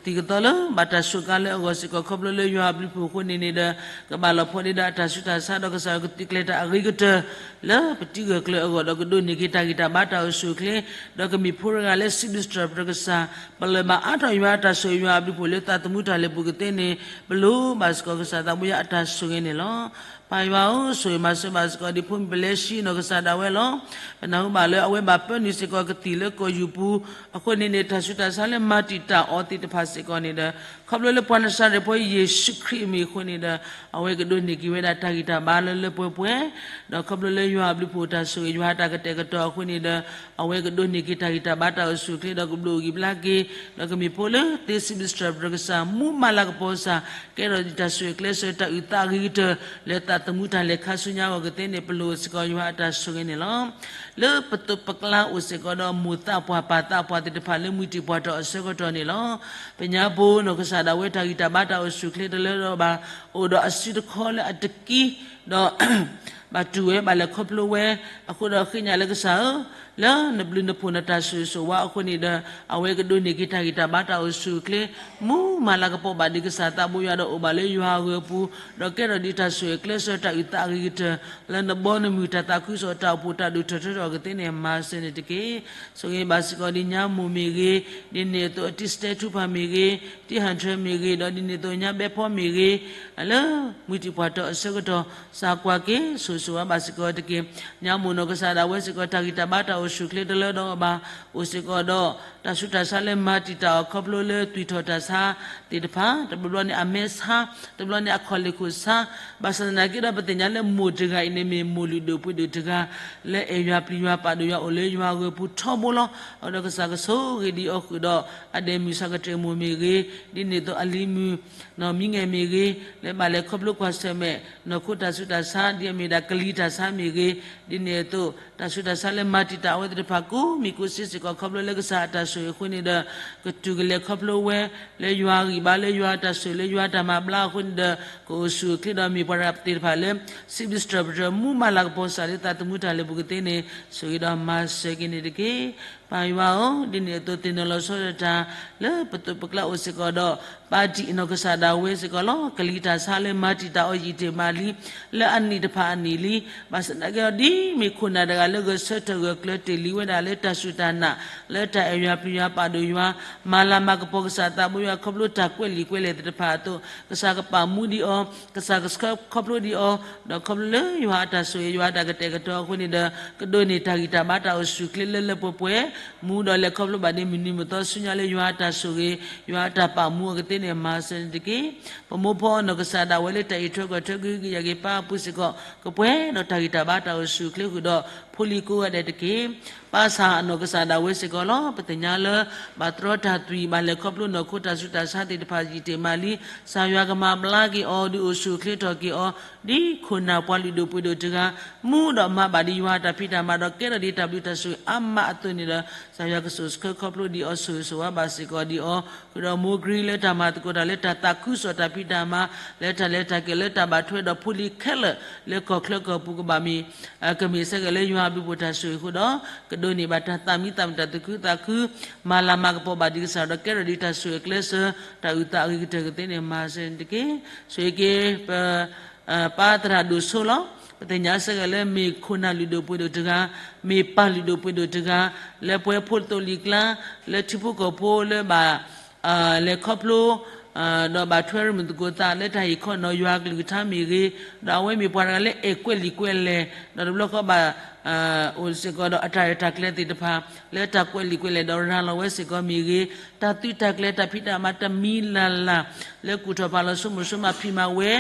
ဂီၢ် ကသံၣ်ကသီလၢ ဘၣ်တၢ်စူးကါလၢအဂီၢ်စ့ၢ်ကီး ခီဖျိလၢယွၤအဘျုးအဖှိၣ်အဃိန့ၣ်န့ၣ်ဒီး ကဘၣ်လီၤဖှီၣ်ဒ့ဒီးအတၢ်ဆူးတၢ်ဆါ ဒီးကစၢ်ယွၤကသုးကျဲၤတၢ်အဂ့ၤကတၢၢ် လၢပတံဂၢၢ်ကျၢၤအဂီၢ် ဒီးကဒိးန့ၢ်က့ၤတၢ်ဂံၢ်တၢ်ဘါတၢ်အိၣ်ဆူၣ်အိၣ်ချ့ ဒီးကမ့ၢ်ဖိတဂၤလၢ စံးဘျုးစံးထီၣ်ပတြၢၤကစၢ် ပလၢၢ်ဘၣ်အါထီၣ်ယွၤအတၢ်ဆိၣ်ဂ့ၤယွၤအဘျုးအဖှိၣ်လၢသးသမူတၢ်လဲၤပူၤကသ့န့ၣ် ပလိၣ်ဘၣ်စ့ၢ်ကီးကစၢ်သးဘိယွၤအတၢ်ဆိၣ်ဂ့ၤန့ၣ်လီၤ. ပၢ်ယွၤဧၢ, ဆိၣ်ဂ့ၤမၤစၢၤဘၣ်စ့ၢ်ကီး ဒ်ဖိမုၣ်ပလဲရှံနီၢ်ကစၢ်ဒၣ်ဝဲလီၤ. ပနၢ်ဟူဘၣ်လၢအဝဲဘၣ်ပၢနုာ်စ့ၢ်ကီးကသံၣ်လၢကီၢ်ယူၢ်ပူၤ အဃိန့ၣ်န့ၣ် တၢ်ဆူးတၢ်ဆါလၢမၤတံာ်တာ်အီၤသ့ၣ်တဖၣ်စ့ၢ်ကီးန့ၣ်ဒီး ခီဖျိလၢပှၤနစၤရဲၣ်ဖိယ့ၣ်ၡူးခရံာ်အမံၤအဃိန့ၣ်ဒီး အဝဲကဒိးန့ၢ်က့ၤဝဲဒၣ်တၢ်ဂံၢ်တၢ်ဘါလၢလၢပှဲၤပှဲၤ ဒီးခီဖျိလၢယွၤအဘျုးအဖှိၣ်တၢ်ဆိၣ်ဂ့ၤ ယွၤတၢ်ကတဲာ်ကတီၤအဃိန့ၣ်ဒီး အဝဲကဒိးန့ၢ်က့ၤတၢ်ဂံၢ်တၢ်ဘါတၢ်အိၣ်ဆူၣ်အိၣ်ချ့ ဒီးကဘျုးအိၣ်ဂံၢ်ဘျါက့ၤ ဒီးကမ့ၢ်ဖိလၢသ့စံးဘျုးစံးထီၣ်ပတြၢၤကစၢ် မူမၤလၤကပီၤကစၢ် ကဲထီၣ်ဒ်တၢ်ဆိၣ်ဂ့ၤကျဲးစၢးတၢ်အုၣ်သးအဂ့ၤကတၢၢ် လၢသးသမူတၢ်လဲၤခါဆူညါအဂီၢ်ကသ့န့ၣ် ပလိၣ်စ့ၢ်ကီးယွၤအတၢ်ဆိၣ်ဂ့ၤန့ၣ်လီၤ. လၢပသိးပကျါအိၣ်စ့ၢ်ကီးဒီးမိၢ်သးပှၢ်ပၢ်သးပှၢ်သ့ၣ်တဖၣ်လၢမှံတံၢ်ပှၢ်တီၢ်အဆၢကတီၢ်န့ၣ်လီၤ. ပညါပူၤနီၢ်ကစၢ်ဒၣ်ဝဲတၢ်ဂံၢ်တၢ်ဘါတၢ်အိၣ်ဆူၣ်အိၣ်ချ့တလၢဒီးဘၣ် အိၣ်ဒီးအစုတခီလၢအတကံ ဒီး ဘၣ်တူၢ်ဝဲဘၣ်လဲၤခီဖျိဝဲ အဃိဒီးဃ့ညါလၢကစၢ်ဧၢ, လၢနဘျုးနဖှိၣ်နတၢ်ဆိၣ်ဂ့ၤဆိၣ်ဝါအဃိန့ၣ်ဒီး အဝဲကဒိးန့ၢ်က့ၤတၢ်ဂံၢ်တၢ်ဘါတၢ်အိၣ်ဆူၣ်အိၣ်ချ့ မူမၤလၤကပီၤဘၣ်ဒ်ကစၢ်သးဘိယွၤဒီးအိၣ်ဘၣ်လၢယွၤအဂၢၤအပူၤ ဒီးကဲထီၣ်ဒ်တၢ်ဆိၣ်ဂ့ၤကျဲးစၢးတၢ်အုၣ်သးအဂ့ၤကတၢၢ် လၢနဘီနမုၢ်တၢ်သးခုကစီၣ်တၢ်အိၣ်ဖှိၣ်တၢ်ဒိၣ်ထီၣ်ထီထီၣ်ကသ့န့ၣ် မၤစၢၤန့ၣ်တက့ၢ်. ဆိၣ်ဂ့ၤဘၣ်စ့ၢ်ကီးဒ်ညါမိၢ်မ့ၢ်ဂ့ၤ, ဒ်န့ၣ်အသိးအတံၢ်စတဲထူဖၣ်မ့ၢ်ဂ့ၤ, တံၢ်ဟၣ်ထၢၣ်မ့ၢ်ဂ့ၤ, ဒီးဒ်န့ၣ်အသိးညါဘဲဖီမ့ၢ်ဂ့ၤ, လၢမှံတံၢ်ပှၢ်တီၢ်အဆၢကတီၢ် စၢ်ကွၢ်က့ၤ ဆိၣ်ဂ့ၤဆိၣ်ဝါဘၣ်စ့ၢ်ကီးတက့ၢ်. ညါမိၢ်နီၢ်ကစၢ်ဒၣ်ဝဲစ့ၢ်ကီး တၢ်ဂံၢ်တၢ်ဘါတၢ်အိၣ်ဆူၣ်အိၣ်ချ့တလၢဒီးအဘၣ် အိၣ်စ့ၢ်ကီးဒီး တၢ်ဆူးတၢ်ဆါလၢမၤတံာ်တာ်အီၤခီဖျိလၢသွံၣ်ထီၣ်တၢ်ဆါသ့ၣ်တဖၣ်, တဘျီဘျီန့ၣ်အမဲဆါ, တဘျီန့ၣ်အခီၣ်လ့ၢ်ခိၣ်ဆါ, ဘၣ်ဆၣ်သနာ်က့ဒီးပသ့ၣ်ညါလၢမိၢ်တဂၤအံၤန့ၣ်မ့ၢ်မိၢ်လုၢ်ဒိၣ်ပှ့ၤဒိၣ်တဂၤ လၢအဲၣ်ယွၤပျံၤယွၤပာ်ဒိၣ်ယွၤအိၣ်လၢယွၤအဂၢၤပူၤထီဘိလီၤ. အဃိဒီးကစၢ်ကဆိၣ်ဂ့ၤဒံးအီၤဃုာ်ဒီး အဒဲမုၢ်ဆၣ်ကတၢၢ်မိၢ်မ့ၢ်ဂ့ၤ, ဒ်န့ၣ်အသိးအလံၤမုၣ် နီၢ်မံငဲၢ်မ့ၢ်ဂ့ၤ, လၢဘၣ်လဲၤခီဖျိကွၢ်ဆၢၣ်မဲာ် နီၢ်ခိတၢ်ဆူးတၢ်ဆါ ဒ်အမ့ၢ်ဒၣ်ကလံၤတၢ်ဆါမ့ၢ်ဂ့ၤ, ဒ်န့ၣ်အသိး တၢ်ဆူးတၢ်ဆါလၢမၤတံာ်တာ်အဝဲသ့ၣ်တဖၣ်ကိးမံၤကိးစ့ၢ်စ့ၢ်ကီး ခီဖျိလၢကစၢ်အတၢ်ဆိၣ်ဂ့ၤအဃိန့ၣ်ဒီး ကတုၤကလဲၤခီဖျိဝဲ လၢယွၤအဂံၢ်ဘါ လၢယွၤအတၢ်ဆိၣ်ဂ့ၤ လၢယွၤအတၢ်မၤဘျါအဃိန့ၣ်ဒီး ကအိၣ်ဆူၣ်အိၣ်ချ့ဒီးမ့ၢ်ပှၤတဂၤသ့ၣ်တဖၣ်လၢ စံးဘျုးစံးထီၣ်ပတြၢၤ မူမၤလၤကပီၤကစၢ်လၢသးသမူတၢ်လဲၤပူၤကသ့န့ၣ် ဆိၣ်ဂ့ၤဒီးမၤစၢၤက့ၤန့ၣ်တက့ၢ်. ပၢ်ယွၤဧၢ, ဒ်န့ၣ်အသိးသ့ၣ်နီၣ်လီၤဆီဒၣ်တၢ် လၢပသိးပကျါအိၣ်စ့ၢ်ကီးဒီး ပၢ်တံာ်အနီၢ်ကစၢ်ဒၣ်ဝဲစ့ၢ်ကီးလီၤ. ကလံၤတၢ်ဆါလၢမၤတံာ်တာ်အီၤယံာ်တ့ၢ်မးလံ, လၢအနံၣ်တဖၣ်အနံၣ်လံ. ဘၣ်ဆၣ်သနာ်က့ဒီး ဒ်မ့ၢ်ခိၣ်နၢ်တဂၤလၢဂဲၤဆၢထၢၣ်ဂၢၢ်ကျၢၤတ့ၢ်လံဝဲဒၣ်လၢတၢ်စူၢ်တၢ်နာ် လၢတၢ်အဲၣ်ယွၤပျံၤယွၤပာ်ဒိၣ်ယွၤ မၤလၤမၤကပီၤကစၢ်သးဘိယွၤခီဖျိတၢ်ကွဲးလံာ်ကွဲးလဲၢ်သ့ၣ်တဖၣ်အသိး ကစၢ်ကပာ်မူဒံးအီၤ, ကစၢ်ကဆှၢခီဖျိဒံးအီၤ, ဒီးခီဖျိလၢယွၤအတၢ်ဆိၣ်ဂ့ၤ ယွၤအတၢ်ကတဲာ်ကတီၤအဃိန့ၣ်ဒီး ကဒိးန့ၢ်တၢ်ဂံၢ်တၢ်ဘါတၢ်အိၣ်ဆူၣ်အိၣ်ချ့လၢလၢပှဲၤပှဲၤ မူဒီးလဲၤခီဖျိဘၣ်ဒ်မုၢ်နံၤမုၢ်သီဆူညါလၢယွၤအတၢ်ဆိၣ်ဂ့ၤ ယွၤအတၢ်ပာ်မူအီၤကသ့န့ၣ် မၤစၢၤန့ၣ်တက့ၢ်. ပမိၢ်ဖီအနီၢ်ကစၢ်ဒၣ်ဝဲလၢတၢ်အံးထွဲကွၢ်ထွဲကဟုကယာ်က့ၤပၢ်အပူၤစ့ၢ်ကီး ကပှဲၤဒီးတၢ်ဂံၢ်တၢ်ဘါတၢ်အိၣ်ဆူၣ်အိၣ်ချ့ဃုာ်ဒီး ဖိလံၤကိးဂၤဒဲးတက့ၢ်. ပၢ်ဆၣ်အနီၢ်ကစၢ်ဒၣ်ဝဲစ့ၢ်ကီးလီၤ. ပသ့ၣ်ညါလၢ ဘၣ်တြီတၢ်သွံၣ် ဘၣ်လဲၤခီဖျိနီၢ်ခိတၢ်ဆူးတၢ်ဆါသ့ၣ်တဖၣ်ယံာ်တ့ၢ်မးလံ. ကစၢ်ယွၤကမၤဘျါက့ၤအီၤ ဒုးအိၣ်ဆူၣ်အိၣ်ချ့ထီၣ်က့ၤအီၤ ဒ်ခိၣ်နၢ်ပှၤလုၢ်ဒိၣ်ပှ့ၤဒိၣ်တဂၤ မူဒီးမၤဘၣ်ဒ်ယွၤအတၢ်ဖံးတၢ်မၤဒီးကဲထီၣ်ဒ်တၢ်ဘျုးတၢ်ဆိၣ်ဂ့ၤအါမးအသိးန့ၣ်ဒီး ကစၢ်ယွၤကဆိၣ်ဆၢခီဖျိဒံးအီၤ ဆိၣ်ဂ့ၤဆိၣ်ဝါဘၣ်စ့ၢ်ကီးဒံးအီၤ ဃုာ်ဒီးမိၢ်ကရံလၢတၢ်မၤသကိးတၢ်လၢတၢ်သးခုကစီၣ်တၢ်ဖံးတၢ်မၤ လၢတၢ်လဲၤတၢ်က့ၤလၢတၢ်ဘၣ်ထွဲဒီးဖိလံၤခဲလၢာ် လၢကီၢ်ချၢကီၢ်ပူၤကဘၣ်မ့ၢ် ကမ့ၢ်ဆၢက့ၤလၢယွၤအဘျုးအဖှိၣ်တၢ်ဆိၣ်ဂ့ၤအဃိဒီး ကဒိးန့ၢ်ဘၣ်တၢ်သးမံသးမုာ်တၢ်သူၣ်ခုသးခု မၤလၤမၤကပီၤဘၣ်ဒ်ကစၢ်ဒီးကဲထီၣ်ဒ်တၢ်ဆိၣ်ဂ့ၤကျဲးစၢး တၢ်အုၣ်သးအဂ့ၤကတၢၢ်ကသ့န့ၣ် မၤစၢၤန့ၣ်တက့ၢ်. ဆိၣ်ဂ့ၤက့ၤ ပ ပၢ်သရၣ်ဒိၣ်စိလီၤ. ပသ့ၣ်ညါစ့ၢ်ကီးလၢမ့ၢ်ခိၣ်နၢ်လုၢ်ဒိၣ်ပှ့ၤဒိၣ်တဂၤ, မ့ၢ်ပၢ်လုၢ်ဒိၣ်ပှ့ၤဒိၣ်တဂၤ, လၢပဝဲဖိလသိၣ်လံၤကျါ, လၢထံဖိကီၢ်ဖိလၢဘၣ် လဲၤခီဖျိ ဒီးဘၣ်ထွဲရမုၢ်သကိးသးလၢတၢ်ဟ့ၣ်ခီနီၤယွၤအကလုၢ်ကထါမ့ၢ်ဂ့ၤ, ဒီးအဝဲမ့ၢ်ပှၤတဂၤလၢအဲၣ်ကွဲးလံာ်ကွဲးလဲၢ်, ဒီးတဘျီဃီဘၣ် အိၣ်စ့ၢ်ကီးဒီးအတၢ်ရဲၣ်တၢ်ကျဲၤသ့ၣ်တဖၣ်, လၢတၢ်ကွဲးလံာ်ကွဲးလဲၢ်ဒီးရၤလီၤဝဲစ့ၢ်ကီးမ့ၢ်ဂ့ၤ, တၢ်သုးတၢ်ကျဲၤတၢ်ဖံးတၢ်မၤတမံၤလၢ်လၢ် လၢကူၣ်ထီၣ်ဖးလီၤဆိကမိၣ်ဆိကမးဖံးမၤဝဲ,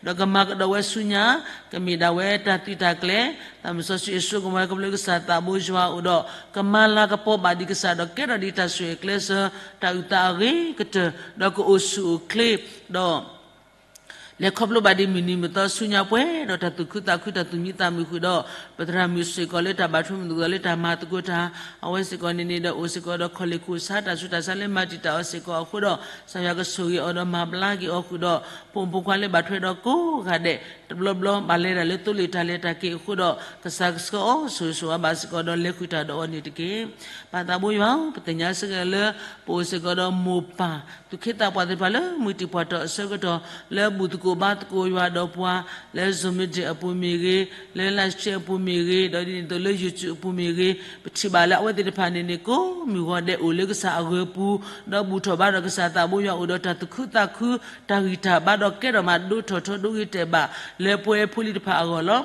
ဒီးကမၤကဒီးဝဲဆူညါ, ကမ့ၢ်ဒၣ်ဝဲတၢ်သုးတၢ်ကျဲၤ, တၢ်မုၢ်စီဆှံအစိကမီၤဝဲခီဖျိကစၢ်သးဘိယွၤအအိၣ်ဒီး ကမၤလၤကပီၤဘၣ်ဒံးကစၢ်ဒီးကဲထီၣ်ဒံးတၢ်ဆိၣ်ဂ့ၤအကျဲစၢၤ, တၢ်အုၣ်သးအဂ့ၤကတၢၢ်, ဒီးကအိၣ်ဆူၣ်အိၣ်ချ့, ဒီး လဲၤခီဖျိဘၣ်ဒံးမုၢ်နံၤမုၢ်သီဆူညါပှဲၤဒီးတၢ်သူၣ်ခုသးခုတၢ်သူၣ်မံသးမုာ်ဃုာ်ဒီး ပသရၣ်မုၣ်စ့ၢ်ကီးလၢတၢ်ဘၣ်ထွဲမုၢ်သကိးသးလၢတၢ်မၤသကိးတၢ်, အဝဲစ့ၢ်ကီးန့ၣ်န့ၣ်ဒီးအိၣ်စ့ၢ်ကီးဒီးခီၣ်လ့ၢ်ခိၣ်ဆါတၢ်ဆူးတၢ်ဆါလၢမၤတံာ်တာ်အီၤစ့ၢ်ကီးအဃိဒီး ကစၢ်ယွၤကဆိၣ်ဂ့ၤအီၤဒီးမၤဘျါက့ၤအီၤဃုာ်ဒီး ဖိမုၣ်ဖိခွါလၢဘၣ်ထွဲဒီးကိးဂၤဒဲး တဘျီဘျီဘၣ်လဲၤဒၣ်လၢသိလ့ၣ်တၢ်လဲၤတၢ်က့ၤအဃိဒီး ကစၢ်ကဆှၢအီၤဆိၣ်ဂ့ၤဆိၣ်ဝါဘၣ်စ့ၢ်ကီးဒီးလဲၤဃုာ်တၢ်ဒီးအီၤန့ၣ်တက့ၢ်. ပၢ်သးဘိယွၤဧၢ, ပသ့ၣ်ညါစ့ၢ်ကီးလၢ ပအိၣ်စ့ၢ်ကီးဒီးမိၢ်ပၢ် သူၣ်က့သးပှၢ်သ့ၣ်တဖၣ်လၢမုၢ်တံၢ်ပှၢ်တီၢ်အဆၢကတီၢ် လၢဘူၣ်သကိးဘါသကိးယွၤဒီးပှၤ လၢ Zoom meeting အပူၤမ့ၢ်ဂ့ၤ, လၢ live stream အပူၤမ့ၢ်ဂ့ၤ, ဒီးဒ်န့ၣ်အသိးလၢ YouTube အပူၤမ့ၢ်ဂ့ၤ, ပထံၣ်ဘၣ်လၢအဝဲသ့ၣ်တဖၣ်န့ၣ်န့ၣ် ကိးမုၢ်ဂီၤဒဲးအိၣ်လၢကစၢ်အဂၢၤပူၤ, ဒီးဘူၣ်ထီၣ်ဘါဒီးကစၢ်သးဘိယွၤအိၣ်ဒီးတၢ်သူၣ်ခုသးခု, တၢ်ဂံၢ်တၢ်ဘါဒီးကဲထီၣ်မးဒိထီၣ်ထီဒိဂ့ၤတဲာ်ဘၣ် လၢပဝဲဖိလံၤတဖၣ်အဂီၢ်လီၤ.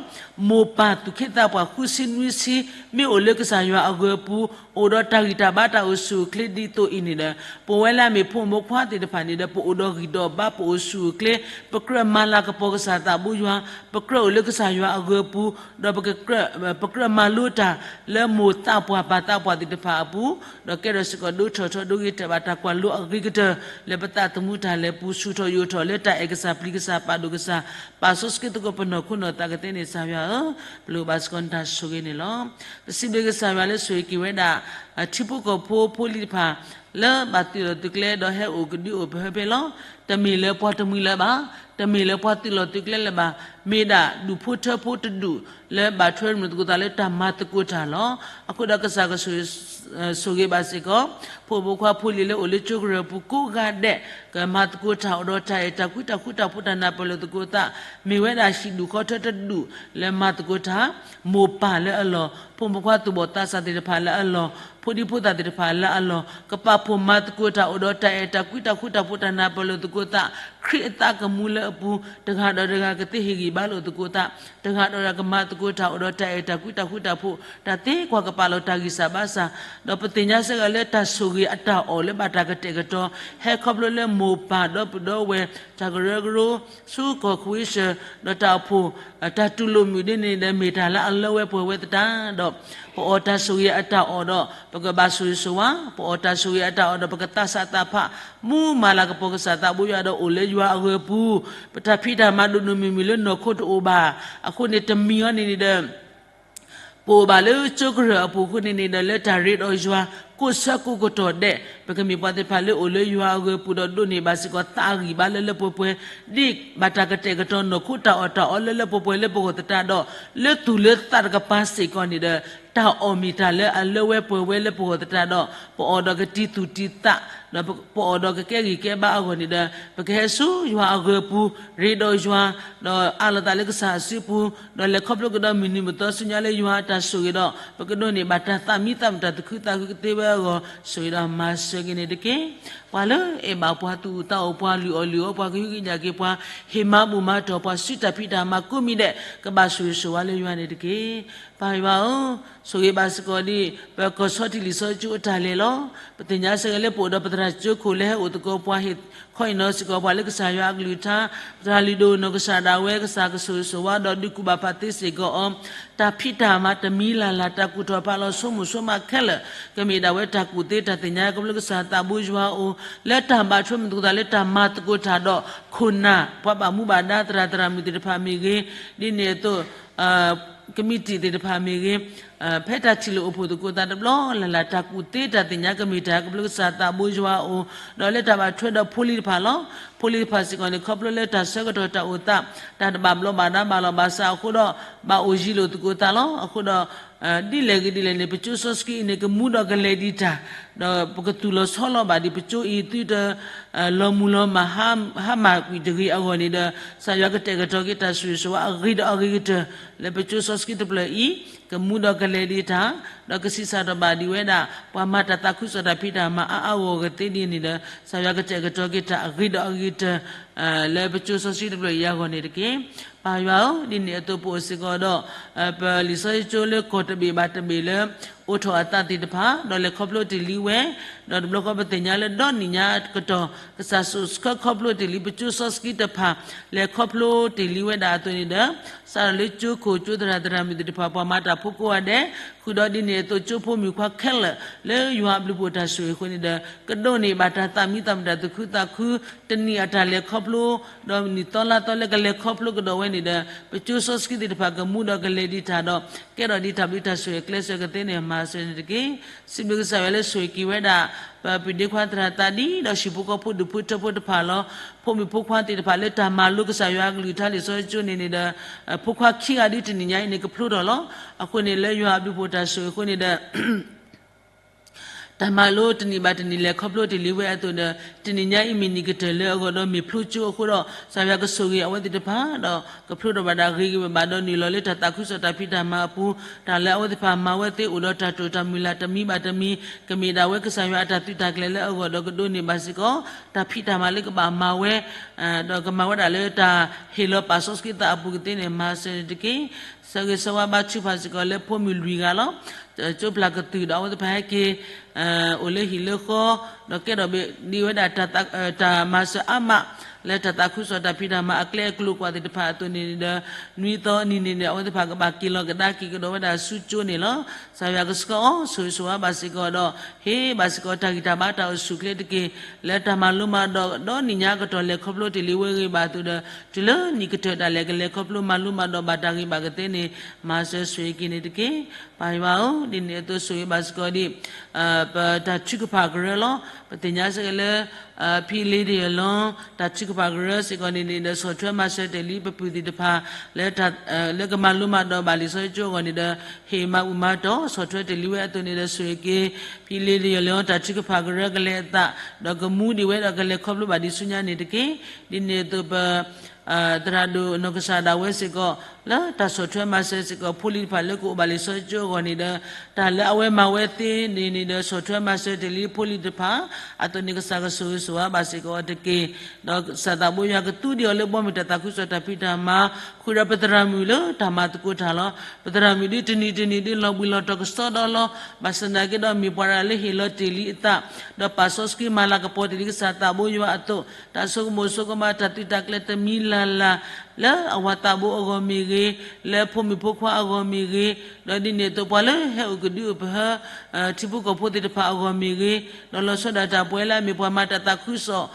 မိၢ်ပၢ်သူၣ်က့သးပှၢ်ဃုဆံနွံဆံ မ့ၢ်အိၣ်လၢကစၢ်ယွၤအဂၢၤပူၤ, အိၣ်ဒီးတၢ်ဂံၢ်တၢ်ဘါတၢ်အိၣ်ဆူၣ်အိၣ်ချ့ဒ်သိးအံၤန့ၣ်ဒီး ပဝဲလၢအမ့ၢ်ဖိမုၣ်ဖိခွါသ့ၣ်တဖၣ်န့ၣ်ဒီး ပအိၣ်ဒီးဂံၢ်ဒီးဘါ ပအိၣ်ဆူၣ်အိၣ်ချ့, ပကြၢးမၤလၤကပီၤကစၢ်သးဘိယွၤ, ပကြၢးအိၣ်လၢကစၢ်ယွၤအဂၢၤပူၤ, ဒီးပကြၢးမၤလိတၢ် လၢမိၢ်သးပှၢ်ပၢ်သးပှၢ်သ့ၣ်တဖၣ်အပူၤ, ဒီးကဲထီၣ်စ့ၢ်ကီးဒိထီၣ်ထီဒိဂ့ၤတဲာ်ဘၣ်တၢ်ကွၢ်လိအဂ့ၤကတၢၢ် လၢပသးသမူတၢ်လဲၤပူၤ ဆူၣ်ထီၣ်ယိာ်ထီၣ်လၢတၢ်အဲၣ်ကစၢ်ပျံၤကစၢ်ပာ်ဒိၣ်ကစၢ်, ပာ်စီဆှံသကိးပနီၢ်ခိနီၢ်သးကသ့န့ၣ် ကစၢ်ယွၤဧၢ, ပလိၣ်ဘၣ်စ့ၢ်ကီးနတၢ်ဆိၣ်ဂ့ၤန့ၣ်လီၤ. ပစံးဘျုးကစၢ်ယွၤလၢဆိၣ်ဂ့ၤက့ၤဝဲဒၣ် ထံဖိကီၢ်ဖိဖိလံၤတဖၣ် လၢဘၣ်သုးလီၤသုးကျဲဒီးဟဲအိၣ်ကဒုအိၣ်ပဟၢဖဲလီၤ. တမ့ၢ်လၢပှၤတမှံၤလၢၤဘၣ်, တမ့ၢ်လၢပှၤသုးလီၤသုးကျဲလၢၤဘၣ်, မ့ၢ်ဒၣ်ဒူၣ်ဖိထၢဖိတဒူၣ် လၢဘၣ်ထွဲရမုၢ်သကိးသးလၢတၢ်မၤသကိးတၢ်လီၤ. အဃိဒီးကစၢ်ကဆိၣ်ဂ့ၤ ဆိၣ်ဂ့ၤဘၣ်စ့ၢ်ကီး ဖိမုၣ်ဖိခွါဖိလံၤလၢအိၣ်လၢကၠိကရၢၢ်ပူၤကိးဂၤဒဲး, ကမၤသကိးတၢ်အိၣ်ဒီးတၢ်အဲၣ်တၢ်ကွံတၢ်ဃူတၢ်ဖိးတၢ်နၢ်ပၢၢ်လိာ်သကိးသး, မ့ၢ်ဝဲဒၣ်ဟံၣ်ဒူၣ်ဃီထၢတဒူၣ် လၢမၤသကိးတၢ်, မိၢ်ပၢ်လၢအလီၢ်, ဖိမုၣ်ဖိခွါသူၣ်ဘီၣ်သးစၢ်သ့ၣ်တဖၣ်လၢအလီၢ်, ဖိဒံဖိသၣ်သ့ၣ်တဖၣ်လၢအလီၢ်, ကပာ်ဖှိၣ်မၤသကိးတၢ်အိၣ်ဒီးတၢ်အဲၣ်တၢ်ကွံတၢ်ဃူတၢ်ဖိးတၢ်နၢ်ပၢၢ်လိာ်သကိးသး, ခရံာ်အသးကမူလၢအပူၤ, တဂၤဒီးတဂၤကသ့ဟ့ၣ်ဂံၢ်ဘါလိာ်သကိးသး, တဂၤဒီးတဂၤကမၤသကိးတၢ်အိၣ်ဒီးတၢ်အဲၣ်တၢ်ကွံတၢ်ဃူတၢ်ဖိး, တၢ်သ့ကွၢ်ကပာ်လီၤတၢ်ဂံၢ်စၢ်ဘါစၢ်, ဒီးပသ့ၣ်ညါစ့ၢ်ကီးလၢတၢ်ဆိၣ်ဂ့ၤအတၢ်အီၣ်လၢဘၣ်တၢ်ကတဲာ်ကတီၤ ဟဲခီဖျိလၢမိၢ်ပၢ်ဒီပုၢ်ဒီဝဲၢ် တၢ်ကရၢကရိ ဆူကီၢ်ခွံဆၢၣ် ဒီးတၢ်အိၣ်ဖှိၣ် တၢ်တူၢ်လိာ်မုာ်ဒ်န့ၣ်ဒီး မ့ၢ်တၢ်လၢအလၢဝဲပှဲၤဝဲသတးဒီး ပအီၣ်တၢ်ဆိၣ်ဂ့ၤအတၢ်အီၣ်ဒီး ပကဘၣ်ဆိၣ်ဂ့ၤဆိၣ်ဝါ, ပအီၣ်တၢ်ဆိၣ်ဂ့ၤအတၢ်အီၣ်ဒီး ပကသးစၢ်သးဖး မူမၤလၤကပီၤကစၢ်သးဘိယွၤဒီးအိၣ်လၢယွၤအဂၢၤပူၤ, ပတၢ်ဖံးတၢ်မၤဒိၣ်ဒိၣ်မုၢ်မုၢ်လၢနီၢ်ခိတအိၣ်ဘၣ်, အဃိန့ၣ်တမံၤအံၤန့ၣ်န့ၣ်ဒီး ပအိၣ်ဘၣ်လၢကၠိကရၢၢ်အပူၤအဃိန့ၣ်န့ၣ်ဒီး လၢတၢ်ရ့ဒီးယွၤ ကိးဆၢကိးကတီၢ်ဒဲး ပကမ့ၢ်ပှၤသ့ၣ်တဖၣ်လၢအိၣ်လၢယွၤအဂၢၤပူၤဒီး ဒိးန့ၢ်ဘၣ်စ့ၢ်ကီးသးအဂံၢ်ဘါလၢလၢပှဲၤပှဲၤ, ဒ်ဘၣ်တၢ်ကတဲာ်ကတီၤနီၢ်ခိတၢ်အီၣ်တၢ်အီလၢလၢပှဲၤပှဲၤလၢပဂီၢ်သတးဒီး လၢသူၣ်လၢသးတကပၤစ့ၢ်ကီးန့ၣ်ဒီး တၢ်အီၣ်မ့ၢ်တၢ်လၢအလၢဝဲပှဲၤဝဲလၢပဂီၢ်သတးဒီး ပအီၣ်ဒီးကတံၤသူၣ်တံၤသး ဒီးပအီၣ်ဒီးကကဲဂံၢ်ကဲဘါအဂီၢ်န့ၣ်ဒီး ပကဟဲဆူယွၤအဂၢၤပူၤ, ရ့ဒီးယွၤ, ဒီးအးလီၤသးလၢကစၢ်အစုပူၤ, ဒီးလဲၤခီဖျိကဒီးမုၢ်နံၤမုၢ်သီဆူညါလၢယွၤအတၢ်ဆိၣ်ဂ့ၤဒီး ပကဒိးန့ၢ်ဘၣ်တၢ်သးမံသးမုာ်တၢ်သူၣ်ခုသးခုကသ့ဝဲအဂီၢ် ဆိၣ်ဂ့ၤဒီးမၤစၢၤက့ၤန့ၣ်တက့ၢ်. ပှၤလၢအဲၣ်ဘၣ်ပှၤသူၣ်အုးသးအုးပှၤကဟုကယာ်က့ၤပှၤ ဟ့ၣ်မၤဘူၣ်မၤတီၢ်ပှၤစုတၢ်ဖံးတၢ်မၤကိးမံၤဒဲး ကဘၣ်ဆိၣ်ဂ့ၤဆိၣ်ဝါလၢယွၤန့ၣ်တက့ၢ်. ပၢ်ယွၤဧၢ, ဆိၣ်ဂ့ၤဘၣ်စ့ၢ်ကီးဒ် ပကီၢ်ဆီထံးလံာ်စီဆှံကၠိအတၢ်လဲၤလီၤ. ပသ့ၣ်ညါစ့ၢ်ကီးလၢပအိၣ်ဒီးပသရၣ်ကၠိခိၣ်လၢဟဲအိၣ်သကိးပှၤ ဟ့ၣ်ခီဟ့ၣ်နီၤစ့ၢ်ကီးပှၤလၢကစၢ်ယွၤအကလုၢ်ကထါ, ပသရၣ်လုၢ်ဒိၣ်နီၢ်ကစၢ်ဒၣ်ဝဲ ကစၢ်ကဆိၣ်ဂ့ၤဆိၣ်ဝါဒီးဒုးကူၣ်ဘၣ်ဖးသ့စ့ၢ်ကီးအီၤ, တၢ်ဖံးတၢ်မၤတမံၤလၢ်လၢ် တၢ်ကူၣ်ထီၣ်ဖးလီၤဆိကမိၣ်ဆိကမးခဲလၢာ် ကမ့ၢ်ဒၣ်ဝဲတၢ်ကူၣ်သ့တၢ်သ့ၣ်ညါ ခီဖျိကစၢ်သးဘိယွၤအအိၣ် လၢတၢ်ဘၣ်ထွဲမုၢ်သကိးသးလၢတၢ်မၤသကိးတၢ်ဒီး ခိၣ်နၢ် ပှၤဘၣ်မူဘၣ်ဒါသရၣ်သရၣ်မုၣ်သ့ၣ်တဖၣ်မ့ၢ်ဂ့ၤ, ဒ်န့ၣ်အသိး ကမံးတံာ်သ့ၣ်တဖၣ်မ့ၢ်ဂ့ၤ, ဖဲတၢ်ထံၣ်လိာ်အိၣ်ဖှိၣ်သကိးသးတဘျီလၢ်လၢ် တၢ်ကူၣ်သ့တၢ်သ့ၣ်ညါကမ့ၢ်တၢ်ကဘျုးကစၢ်သးဘိယွၤအအိၣ်, ဒီးလၢတၢ်ဘၣ်ထွဲဒီးဖိလံၤတဖၣ်လီၤ. ဖိလံၤတဖၣ်စ့ၢ်ကီးန့ၣ် ခီဖျိလၢတၢ်ဆၢကတီၢ်တၢ်အိၣ်သး တၢ်တဘၣ်ဘျီးဘၣ်ဒါဘၣ်လီၤဘၣ်စးအဃိဒီး ဘၣ်အိၣ်ယံၤလိာ်သကိးသးလီၤ. အဃိဒီး ဒ်လဲၣ်ဂ့ၤဒ်လဲၣ်န့ၣ် ပကၠိစီဆှံအံၤန့ၣ် ကမူဒီးကလဲၤဒံးတၢ်, ဒီးပကသူၣ်လီၤဆီလီၤဘၣ်ဒံး ပကၠိအံၤသုတ လီၤမုၢ်လီၤမၢ် ဟါမၢ်ကွံာ်တဂ့ၤအဂီၢ်န့ၣ်ဒီး ကစၢ်ယွၤကတဲာ်ကတီၤက့ၤတၢ်ဆိၣ်ဂ့ၤဆိၣ်ဝါအဂ့ၤဒီးအဂ့ၤကတၢၢ် လၢပကၠိစီဆှံတဖျၢၣ်အံၤ ကမူဒီးကလဲၤဒံးတၢ်, ဒီးကဆံးစၢ်ထီၣ်ဘၣ်ဒံးဝဲဒၣ် ပှၤမၤတၢ်သးခုကစီၣ်တၢ်ဖံးတၢ်မၤအါအါဂီၢ်ဂီၢ်ကသ့ဒ်န့ၣ်ဒီး ကစၢ်ယွၤကတဲာ်ကတီၤက့ၤတၢ်အဂ့ၤဒီးအဂ့ၤကတၢၢ် လၢပကၠိစီဆှံတဖျၢၣ်အံၤအဂီၢ်န့ၣ်တက့ၢ်. ပၢ်ယွၤဧၢ, ဒ်န့ၣ်အသိးပအိၣ်စ့ၢ်ကီးဒီး ပလံာ်စီဆှံကၠိလၢကီၢ်တဘ့ၣ်ဘၣ်တဘ့ၣ်လၢ အိးထီၣ်အသးသ့ၣ်တဖၣ် ဒီးလဲၤခီဖျိတ့ၢ်လံဝဲ, ဒီးတဘျီဃီပသ့ၣ်ညါလၢဒီနံၣ်ညါကတီၢ် ကစၢ်စိာ်ဆှၢခီဖျိတ့ၢ်လံပကၠိစီဆှံတဖၣ် လဲၤခီဖျိတ့ၢ်လံဝဲဒၣ်အသိးန့ၣ်ဒီး စးထီၣ်လၢကၠိခိၣ်ကၠိသရၣ်သရၣ်မုၣ်သ့ၣ်တဖၣ် ပှၤမၤတၢ်ဖိကိးဂၤဒဲး ဃုာ်ဒီးဒ်န့ၣ်အသိး ကၠိဖိမုၣ်ခွါခဲလၢာ် လၢယွၤအဘျုးဖှိၣ်တၢ်ဆိၣ်ဂ့ၤအဃိန့ၣ်ဒီး ကဒိးန့ၢ်ဘၣ်တၢ်သးမံသးမုာ်တၢ်သူၣ်ခုသးခု တနံၣ်အတၢ်လဲၤခီဖျိ ဒီးနံၣ်သီလါသီလၢကလဲၤခီဖျိကဒီးဝဲန့ၣ်ဒီး ပကၠိစီဆှံသ့ၣ်တဖၣ်ကမူဒီးကလဲၤဒံးတၢ်ဒီး ကဲထီၣ်ဒံးတၢ်ဘျုးတၢ်ဆိၣ်ဂ့ၤကျဲးစၢးကသ့န့ၣ် မၤစၢၤန့ၣ်တက့ၢ်. စံးဘျုးကစၢ်ယွၤလၢဆိၣ်ဂ့ၤက့ၤဝဲဒၣ် ပပှၤဒ့ခွါသရၣ်သးဒံး ဒီးဟံၣ်ဖိဃီဖိဒူၣ်ဖိထၢဖိတဖၣ်လီၤ. ဖိမုၣ်ဖိခွါသ့ၣ်တဖၣ်လၢတၢ်မၤလိကစၢ်ယွၤအကလုၢ်ကထါလံာ်စီဆှံကၠိန့ၣ်န့ၣ်ဒီး ဖိခွါခံဂၤဒ်တနံၣ်ညါအံၤန့ၣ် ကဖျိထီၣ်လီၤ. အဃိန့ၣ် လၢယွၤအဘျုးဖှိၣ်တၢ်ဆိၣ်ဂ့ၤအဃိန့ၣ်ဒီး တၢ်မၤလိတနံၣ်ဘၣ်တနံၣ်လဲၤခီဖျိတ့ၢ်လံဝဲအသိးဒီး တနံၣ်ညါအံၤမ့ၢ်နံၣ်ကတၢၢ်လၢအဂီၢ်ဒီးမ့ၢ်ဖျိကၠိအဃိဒီး ကစၢ်ယွၤကဆိၣ်ဂ့ၤအဝဲသ့ၣ်တဖၣ် ဒီးကဖျိထီၣ်ဘၣ်ဒၣ်ဂ့ၤဂ့ၤဘၣ်ဘၣ်ဒီးနုာ်လီၤလၢတၢ်သးခုကစီၣ်တၢ်ဖံးတၢ်မၤအပူၤ တၢ်လၢအဝဲသ့ၣ်တဖၣ်မၤဝဲသ့အိၣ်ဒီးတၢ်တိာ်တၢ်မုၢ်လၢ်တမံၤဘၣ်တမံၤ ကမ့ၢ်ဒၣ်ဝဲကစၢ်ယွၤအတၢ်သုးတၢ်ကျဲၤလၢအဂီၢ်ဒီးကဒိးန့ၢ်ဘၣ်စ့ၢ်ကီး တၢ်ဖံးတၢ်မၤလၢကဘၣ်မၤဝဲ ဒီးကမၤဝဲဒၣ်လၢတၢ်ဟ့ၣ်လီၤပာ်စီဆှံသးအပူၤကသ့န့ၣ် မၤစၢၤန့ၣ်တက့ၢ်. ဆၢဂ့ၤဆၢဝါဘါထုကဖၣ်စ့ၢ်ကီးလၢဖိမုၣ်လွံၢ်ဂၤလီၤ. ကၠိပျၢ်ကတုၢ်ဒီးအဝဲသ့ၣ်တဖၣ်ဟဲက့ၤ အိၣ်လၢဟံၣ်လၢဃီ ဒီးကဲထီၣ်ဒံးဝဲဒၣ် တၢ်မၤစၢၤအါမး လၢတၢ်သးခုကစီၣ်တၢ်ဖံးတၢ်မၤအကျဲအကျိၤကွာ်သ့ၣ်တဖၣ်အသိးန့ၣ်ဒီး နွံသီနံၤန့ၣ်ဒီး အဝဲသ့ၣ်တဖၣ်ကဘၣ်က့ၤလီၤကဒါက့ၤကဒီးဝဲဒၣ်ဆူကၠိန့ၣ်လီၤ. ကစၢ်ယွၤကဆှၢအီၤဆိၣ်ဂ့ၤဆိၣ်ဝါဘၣ်စ့ၢ်ကီးဒီး ဟ့ၣ်ဘၣ်စ့ၢ်ကီးတၢ်ဂံၢ်တၢ်ဘါတၢ်အိၣ်ဆူၣ်အိၣ်ချ့တက့ၢ်. လၢတၢ်မၤလိမၤဒိးဒီနံၣ်ညါကတီၢ်လဲၤခီဖျိတ့ၢ်လံဝဲဂ့ၤဘၣ်အသိးဒီး တုၤလၢနံၣ်ကတၢၢ်ဒၣ်လဲာ်ကလဲၤခီဖျိမၤလိမၤဒိးဘၣ်တၢ်ဂ့ၤဘၣ်ကသ့န့ၣ် မၤစၢၤဆိၣ်ဂ့ၤက့ၤန့ၣ်တက့ၢ်. ပၢ်ယွၤဧၢ, ဒ်န့ၣ်အသိးဆိၣ်ဂ့ၤဘၣ်စ့ၢ်ကီးဒံး ပတၢ်ထုကဖၣ်ကရၢလီၤ. ပသ့ၣ်ညါစ့ၢ်ကီးလၢ ဖံလ့တယၢ်လီၤ တၢ်ထုကဖၣ်ကရၢစ့ၢ်ကီးန့ၣ်န့ၣ်ဒီး ဆီၣ်ထွဲမၤစၢၤတ့ၢ်လံပပုၢ်သ့ၣ်တဖၣ် လၢ လၢကမၤလိမၤဒိးဘၣ်လံာ်စီဆှံကၠိအဂီၢ်န့ၣ်ဒီး ဟ့ၣ်မၤအုၣ်မၤတီၢ် ဆီၣ်ထွဲတ့ၢ်လံဝဲအသိးန့ၣ်ဒီး ဆိၣ်ဂ့ၤက့ၤ ဖံလ့တယၢ်လီၤ တၢ်ထုကဖၣ်ကရၢကလဲၤအသး ဒီးကမူဒံးဝဲဒီးကလဲၤခီဖျိဘၣ်ဒံးဆူညါန့ၣ်တက့ၢ်. ဒ်န့ၣ်အသိးပ သရၣ်ဒိၣ်နီၢ်ကစၢ်ဒၣ်ဝဲစ့ၢ်ကီး လၢတၢ်ဆီၣ်ထွဲမၤစၢၤစ့ၢ်ကီး ဖိလံၤတဖၣ်လၢကအိၣ်ဘၣ်လံာ်စီဆှံကၠိအဂီၢ်န့ၣ်ဒီး တၢ်လၢအဝဲမၤဝဲသ့န့ၣ်န့ၣ်ဒီး ဆီၣ်ထွဲမၤစၢၤတ့ၢ်လံဖိလံၤတဖၣ် အသိးန့ၣ်ကစၢ်ကဆိၣ်ဂ့ၤဆိၣ်ဝါဘၣ်စ့ၢ်ကီးအီၤတက့ၢ်. ဒီးကစၢ်သးဘိယွၤကသူဒံးအီၤလၢဘီမုၢ်တၢ်သးခုကစီၣ်တၢ်ဖံးတၢ်မၤ ဃုာ်ဒီးပသရၣ်မုၣ်လၢတၢ်မၤသကိးတၢ်လီၤ. ပသရၣ်မုၣ်ဒ်တနံၤတနံၤဒ်လီၤဘှံးလီၤတီၤကစီဒီလီၤ. ဘၣ်ဆၣ်သနာ်က့ဒီးမ့ၢ်ပှၤတဂၤလၢဟ့ၣ်လီၤတ့ၢ်လံအသး ဒီးပာ်စီဆှံမၤလၤကပီၤတ့ၢ်လံကစၢ်သးဘိယွၤအသိး တၢ်ဆိကမိၣ်ဆိကမးတၢ်သုးတၢ်ကျဲၤတမံၤလၢ်လၢ် လၢအဝၤသးဘိအဂီၢ်မ့ၢ်ဂ့ၤ, လၢဖိမုၣ်ဖိခွါအဂီၢ်မ့ၢ်ဂ့ၤ, ဒီးဒ်န့ၣ်အသိးပှၤလၢဟဲအိၣ်ကဒုအိၣ်ပဟၢ ထံဖိကီၢ်ဖိသ့ၣ်တဖၣ်အဂီၢ်မ့ၢ်ဂ့ၤ, ဒီးလီၤဆီဒၣ်တၢ်ပှဲၤလၢအမ့ၢ်ပှၤမၤတၢ်သးခုကစီၣ်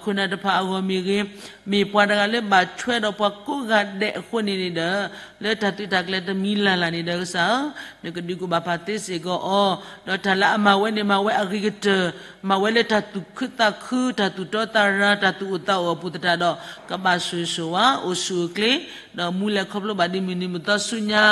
ခိၣ်နၢ်တဖၣ်အဂီၢ်မ့ၢ်ဂ့ၤ, မ့ၢ်ပှၤတဂၤလၢဘၣ်ထွဲဒီးပှၤကိးဂၤဒဲးအဃိန့ၣ်န့ၣ်ဒီး လၢတၢ်သုးတၢ်ကျဲၤတမံၤလၢ်လၢ်န့ၣ်ဒီးကစၢ်ဧၢ, နကဒုးကဘၣ်ဖးသ့စ့ၢ်ကီးအီၤ, ဒီးတၢ်လၢအမၤဝဲန့ၣ်မၤဝဲအဂ့ၤကတၢၢ်, မၤဝဲလၢတၢ်သူၣ်ခုသးခု တၢ်သူၣ်တီသးရၤ တၢ်သူၣ်အိၣ်သးအိၣ်အပူၤသတးဒီး ကဘၣ်ဆိၣ်ဂ့ၤဆိၣ်ဝါ အိၣ်ဆူၣ်အိၣ်ချ့ ဒီးမူလဲၤခီဖျိဘၣ်ဒ်မုၢ်နံၤမုၢ်သီဆူညါ,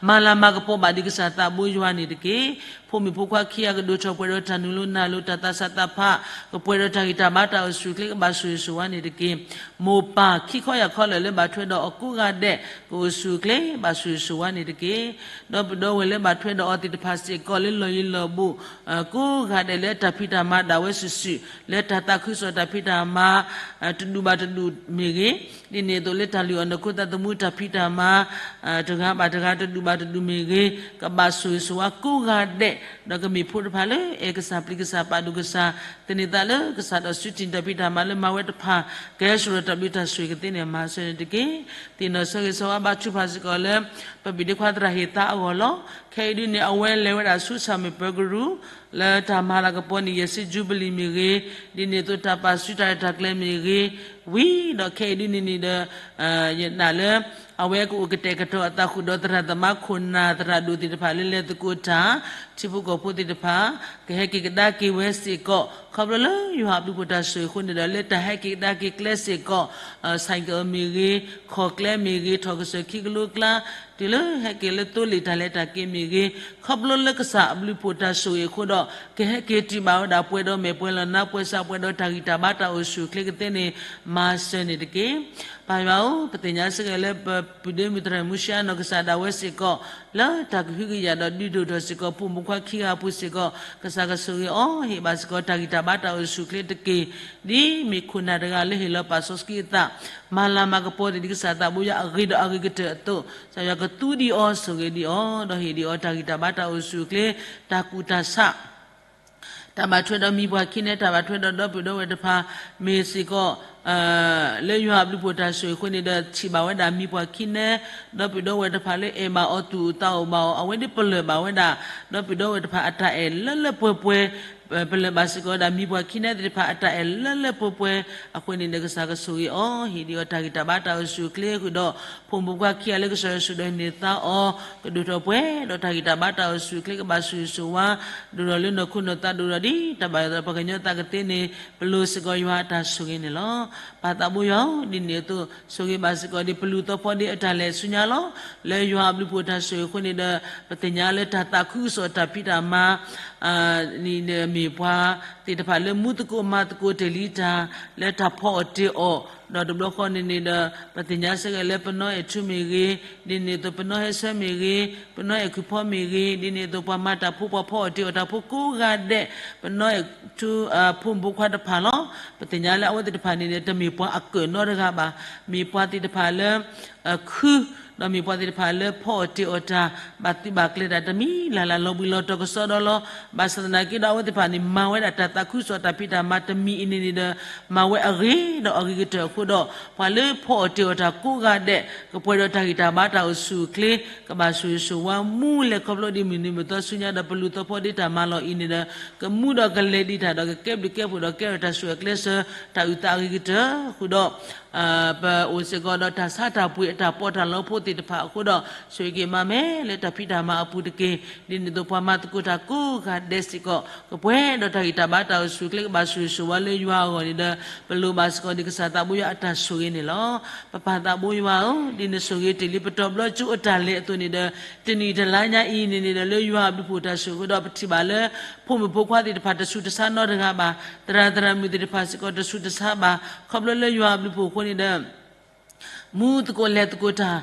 မၤလၤမၤကပီၤဘၣ်ဒ်ကစၢ်သးဘိယွၤန့ၣ်တက့ၢ်. ဖိမုၣ်ဖိခွါခံဂၤကဒိၣ်ထီၣ်ပှဲၤဒီးတၢ်နုာ်လီၤနၢ်လီၤတၢ်သးစၢ်သးဖး, ကပှဲၤဒီးတၢ်ဂံၢ်တၢ်ဘါတၢ်အိၣ်ဆူၣ်အိၣ်ချ့ ကဘၣ်ဆိၣ်ဂ့ၤဆိၣ်ဝါန့ၣ်တက့ၢ်. မိၢ်ပၢ်ခံခီယၢ်ခီလၢာ်လၢဘၣ်ထွဲဒီးအီၤကိးဂၤဒဲး ကအိၣ်ဆူၣ်အိၣ်ချ့ ဘၣ်ဆိၣ်ဂ့ၤဆိၣ်ဝါန့ၣ်တက့ၢ်. ဒီးပဒီပုၢ်ဝဲၢ်လၢဘၣ်ထွဲဒီးအီၤသ့ၣ်တဖၣ်စ့ၢ်ကီးလၢလီၢ်ယံၤလီၢ်ဘူး ကိးဂၤဒဲးလၢတၢ်ဖံးတၢ်မၤဒၣ်ဝဲစုာ်စုာ် လၢတၢ်သးခုကစီၣ်တၢ်ဖံးတၢ်မၤ တဒူၣ်ဘၣ်တဒူၣ်မ့ၢ်ဂ့ၤ, ဒ်န့ၣ်အသိးလၢတၢ်လုၢ်အီၣ်နၢ်ခိသးသမူတၢ်ဖံးတၢ်မၤ တဂၤဘၣ်တဂၤတဒူၣ်ဘၣ်တဒူၣ်မ့ၢ်ဂ့ၤ, ကဘၣ်ဆိၣ်ဂ့ၤဆိၣ်ဝါကိးဂၤဒဲး, ဒီးကမ့ၢ်ဖိတဖၣ်လၢအဲၣ်ကစၢ်ပျံၤကစၢ်ပာ်ဒိၣ်ကစၢ်, သန့ၤသးလၢကစၢ်ဒီးစုတံၢ်တၢ်ဖံးတၢ်မၤလၢမၤဝဲတဖၣ် ကဟဲစိာ်ဒီးတၢ်ဘျုးတၢ်ဆိၣ်ဂ့ၤကသ့န့ၣ် မၤစၢၤန့ၣ်တက့ၢ်. သ့ၣ်နီၣ်ဆၢဂ့ၤဆၢဝါဘါထုကဖၣ်စ့ၢ်ကီးလၢ ပဘံၣ်ဒ့ခွါသရၣ်ဟ့ၣ်သါအဂီၢ်လီၤ. ခဲအံၤဒုန့ၣ် အဝဲလဲၤဝဲဒၣ်ဆူ ဆၣ်မုၢ်ပၢၤကရူၢ် လၢတၢ်မၤလၤကပီၤန့ၣ် ယဲၢ်ဆံ ယူဘလံၤမ့ၢ်ဂ့ၤ, ဒ်န့ၣ်အသိးတၢ်ပာ်စုတၢ်ရဲၣ်တၢ်ကျဲၤမ့ၢ်ဂ့ၤ, ဝံၤဒီးခဲအံၤဒုန့ၣ်န့ၣ်ဒီး ယနာ်လၢ အဝဲကအိၣ်ကတဲာ်ကတီၤအသးဃုာ်ဒီးသရၣ်သမါခိၣ်နၢ်သရၣ်ဒိၣ်သ့ၣ်တဖၣ်လၢလဲၤသကိးတၢ်, ထံဖိကီၢ်ဖိသ့ၣ်တဖၣ် ကဟဲက့ၤကဒါက့ၤဝဲစ့ၢ်ကီး ခီဖျိလၢယွၤအဘျုးဖှိၣ်တၢ်ဆိၣ်ဂ့ၤအဃိန့ၣ်ဒီး လၢတၢ်ဟဲက့ၤကဒါက့ၤကျဲစ့ၢ်ကီး ဆိုင်ကယ် မ့ၢ်ဂ့ၤ, ခီၣ်ကျဲမ့ၢ်ဂ့ၤ, ထီၣ်ကစၢၢ်ခံကလိကျါ တုၤလၢဟဲက့ၤလၢသိလ့ၣ်တၢ်လဲၤတၢ်က့ၤမ့ၢ်ဂ့ၤ, ခီဖျိလၢကစၢ်အဘျုးဖှိၣ်တၢ်ဆိၣ်ဂ့ၤအဃိဒီး ကဟဲက့ၤတုၤဘၣ်ဝဲဒၣ်ပှဲၤဒီးမဲာ်ပှဲၤလီၤနါပှဲၤစးပှဲၤဒီးတၢ်ဂံၢ်တၢ်ဘါတၢ်အိၣ်ဆူၣ်အိၣ်ချ့ကသ့န့ၣ် မၤစၢၤန့ၣ်တက့ၢ်. ပၢ်ယွၤဧၢ, ပသ့ၣ်ညါစ့ၢ်ကီးလၢပပုၢ်ဒ့မုၣ်သရၣ်မူရှါနီၢ်ကစၢ်ဒၣ်ဝဲစ့ၢ်ကီး လၢတၢ်ကဟုကယာ်ဒီးဒုးဒိၣ်ထီၣ်စ့ၢ်ကီး ဖိမုၣ်ဖိခွါခံဂၤအပူၤစ့ၢ်ကီး ကစၢ်ကဆိၣ်ဂ့ၤအီၤ ဟ့ၣ်ဘၣ်စ့ၢ်ကီးတၢ်ဂံၢ်တၢ်ဘါတၢ်အိၣ်ဆူၣ်အိၣ်ချ့တက့ၢ်. ဒ်မ့ၢ်ခိၣ်နၢ်တဂၤလၢဟ့ၣ်လီၤပာ်စီဆှံအသး မၤလၤမၤကပီၤသ့ၣ်ဒ်ကစၢ်သးဘိယွၤအဂ့ၤဒီးအဂ့ၤကတၢၢ်အသိး ကစၢ်ယွၤကသူဒံးအီၤဆိၣ်ဂ့ၤဒံးအီၤ ဒီးဟ့ၣ်ဒံးအီၤတၢ်ဂံၢ်တၢ်ဘါတၢ်အိၣ်ဆူၣ်အိၣ်ချ့ တၢ်ကူၣ်တၢ်ဆး တၢ်ဘၣ်ထွဲဒီးမံၤပှၢ်ခံနဲ တၢ်ဘၣ်ထွဲဒီးဒီပုၢ်ဒီဝဲၢ်တဖၣ် မ့ၢ်စ့ၢ်ကီး လၢယွၤအဘျုးဖှိၣ်တၢ်ဆိၣ်ဂ့ၤအဃိန့ၣ်ဒီး ထံၣ်ဘၣ်ဝဲဒၣ်မံၤပှၢ်ခံနဲ ဒီပုၢ်ဒီဝဲၢ်တဖၣ်လၢအဲၣ်ဘၣ်အီၤသူၣ်အိၣ်သးအိၣ်ဘၣ်အီၤ အဝဲဒၣ်ပလၢၢ်ဘၣ်ဝဲဒၣ် ဒီပုၢ်ဒီဝဲၢ်တဖၣ်အတၢ်အဲၣ်လၢလၢပှဲၤပှဲၤ ပလၢၢ်ဘၣ်စ့ၢ်ကီးဝဲဒၣ်မံၤပှၢ်ခံနဲသ့ၣ်တဖၣ်အတၢ်အဲၣ်လၢလၢပှဲၤပှဲၤ အဃိန့ၣ်ဒီးကစၢ်ကဆိၣ်ဂ့ၤအီၤ ဟ့ၣ်ဒံးအီၤတၢ်ဂံၢ်တၢ်ဘါတၢ်အိၣ်ဆူၣ်အိၣ်ချ့ဃုာ်ဒီး ဖိမုၣ်ဖိခွါခံဂၤလၢကစၢ်ယွၤဆိၣ်ဒီးန့ၢ်သါအီၤ ကဒိၣ်ထီၣ်ပှဲၤဒီးတၢ်ဂံၢ်တၢ်ဘါတၢ်အိၣ်ဆူၣ်အိၣ်ချ့ ကဘၣ်ဆိၣ်ဂ့ၤဆိၣ်ဝါ ဒိၣ်ထီၣ်လၢနီၢ်ခိနီၢ်သးဒိၣ်ထီၣ်ဒ်တၢ်ဘၣ်ယွၤဒီးပှၤကညီသးကသ့န့ၣ် ပလိၤစ့ၢ်ကီးယွၤအတၢ်ဆိၣ်ဂ့ၤန့ၣ်လီၤ. ပၢ်သးဘိယွၤဧၢ, ဒ်န့ၣ်အသိး ဆိၣ်ဂ့ၤဘၣ်စ့ၢ်ကီးဒ်ပလူၤသီဖီဒ့အတၢ်လဲၤဆူညါလီၤ. လၢယွၤအဘျုးဖှိၣ်တၢ်ဆိၣ်ဂ့ၤအဃိန့ၣ်ဒီး ပသ့ၣ်ညါလၢတၢ်သးခုကစီၣ်တၢ်ဖံးတၢ်မၤ န့ၣ်မ့ၢ်ပှၤသ့ၣ်တဖၣ်လၢမူသကိးမၤသကိးတ့ၢ်လံတၢ် လၢတၢ်ဖီအီၣ်တ့ၢ်အီၣ် ဒီးတဘျီဃီန့ၣ်န့ၣ်ဒီး ပသ့ၣ်ညါစ့ၢ်ကီးလၢပနီၢ်အဲၣ်ထူမ့ၢ်ဂ့ၤ, ဒ်န့ၣ်အသိးပနီၢ်ဟဲဆၢမ့ၢ်ဂ့ၤ, ပနီၢ်အဲၣ်ခူၣ်ဖီမ့ၢ်ဂ့ၤ, ဒ်န့ၣ်အသိးပှၤမၤတၢ်ဖိပှၤဖီအီၣ်တ့ၢ်အီၣ်တၢ်ဖိကိးဂၤဒဲး, ပနီၢ်အဲၣ်ထူ ဖိမုၣ်ဖိခွါတဖၣ်လီၤ. ပသ့ၣ်ညါလၢအဝဲသ့ၣ်တဖၣ်န့ၣ်န့ၣ် တမ့ၢ်ပှၤအကၢၣ်နီတဂၤဘၣ်. မ့ၢ်ပှၤသ့ၣ်တဖၣ်လၢ ခု ဒီးမ့ၢ်ပှၤသ့ၣ်တဖၣ်လၢဖီအီၣ်တ့ၢ်အီၣ်တၢ် ဘၣ်သုးဘၣ်ကျဲၤတၢ်တမံၤလၢ်လၢ်လီၤဘှံးလီၤတီၤကစီဒီလီၤ. ဘၣ်ဆၣ်သနာ်က့ဒီးအဝဲသ့ၣ်တဖၣ်န့ၣ် မၤဝဲဒၣ်တၢ်သးခုကစီၣ်တၢ်ဖံးတၢ်မၤတမံၤအံၤန့ၣ်န့ၣ်ဒီး မၤဝဲအဂ့ၤဒီးအဂ့ၤကတၢၢ်အဃိဒီး ပှၤလၢဖီအီၣ်တ့ၢ်အီၣ်တၢ်ကိးဂၤဒဲး ကပှဲၤဒီးတၢ်ဂံၢ်တၢ်ဘါတၢ်အိၣ်ဆူၣ်အိၣ်ချ့ ကဘၣ်ဆိၣ်ဂ့ၤဆိၣ်ဝါမူလဲၤခီဖျိဒ်မုၢ်နံၤမုၢ်သီဆူညါဒီးပလူၤသီဖီဒ့တၢ်မၤလီၢ်အံၤန့ၣ်ဒီး ကမူဒီးကလဲၤဒံးတၢ်ဒီးကကဲဘျုးကဲဖှိၣ်ဒီးကဲထီၣ်တၢ်ဆိၣ်အၢကျဲစၢၤ တၢ်အုၣ်သးအဂ့ၤကတၢၢ်အဃိဒီး ပအိၣ်စ့ၢ်ကီးဒီးတၢ်ဆါတၢ်ပှ့ၤအတၢ်ပီးတၢ်လီဖိသ့ၣ်တဖၣ်အဃိဒီး ဆိၣ်ဂ့ၤက့ၤမၤမဲာ်လၢတၢ်ဖံးတၢ်မၤအပူၤတက့ၢ်. ဒ်န့ၣ်အသိးပှၤမၤသကိးတၢ်ကိးဂၤဒဲးစ့ၢ်ကီး ကပှဲၤဒီးတၢ်ဂံၢ်တၢ်ဘါတၢ်အိၣ်ဆူၣ်အိၣ်ချ့ ကဘၣ်ဆိၣ်ဂ့ၤဆိၣ်ဝါလၢယွၤအဂီၢ်န့ၣ်ဒီး ပလိၤဘၣ်စ့ၢ်ကီးဒ်ကစၢ်သးဘိယွၤအတၢ်ဆိၣ်ဂ့ၤန့ၣ်လီၤ. ပပၢ်သးဘိယွၤဧၢ, ဒ်နဆိၣ်ဂ့ၤတ့ၢ်လံပတီၢ်ဘျီကၠိအတၢ်လဲၤအသိးန့ၣ်ဒီး တနံၤတလါညါအံၤန့ၣ်န့ၣ်ဒီး လၢယွၤအဘျုးဖှိၣ်တၢ်ဆိၣ်ဂ့ၤအဃိဒီး ပထံၣ်ဘၣ်လၢ ဖိမုၣ်ဖိခွါသ့ၣ်တဖၣ်တဆူးတဆါနီတဂၤဘၣ်, သရၣ်သရၣ်မုၣ်သ့ၣ်တဖၣ်စ့ၢ်ကီးတဆူးတဆါဘၣ်, ခီဖျိလၢယွၤအဘျုးဖှိၣ်အဃိန့ၣ်ဒီး မူသကိးလဲၤသကိးတၢ်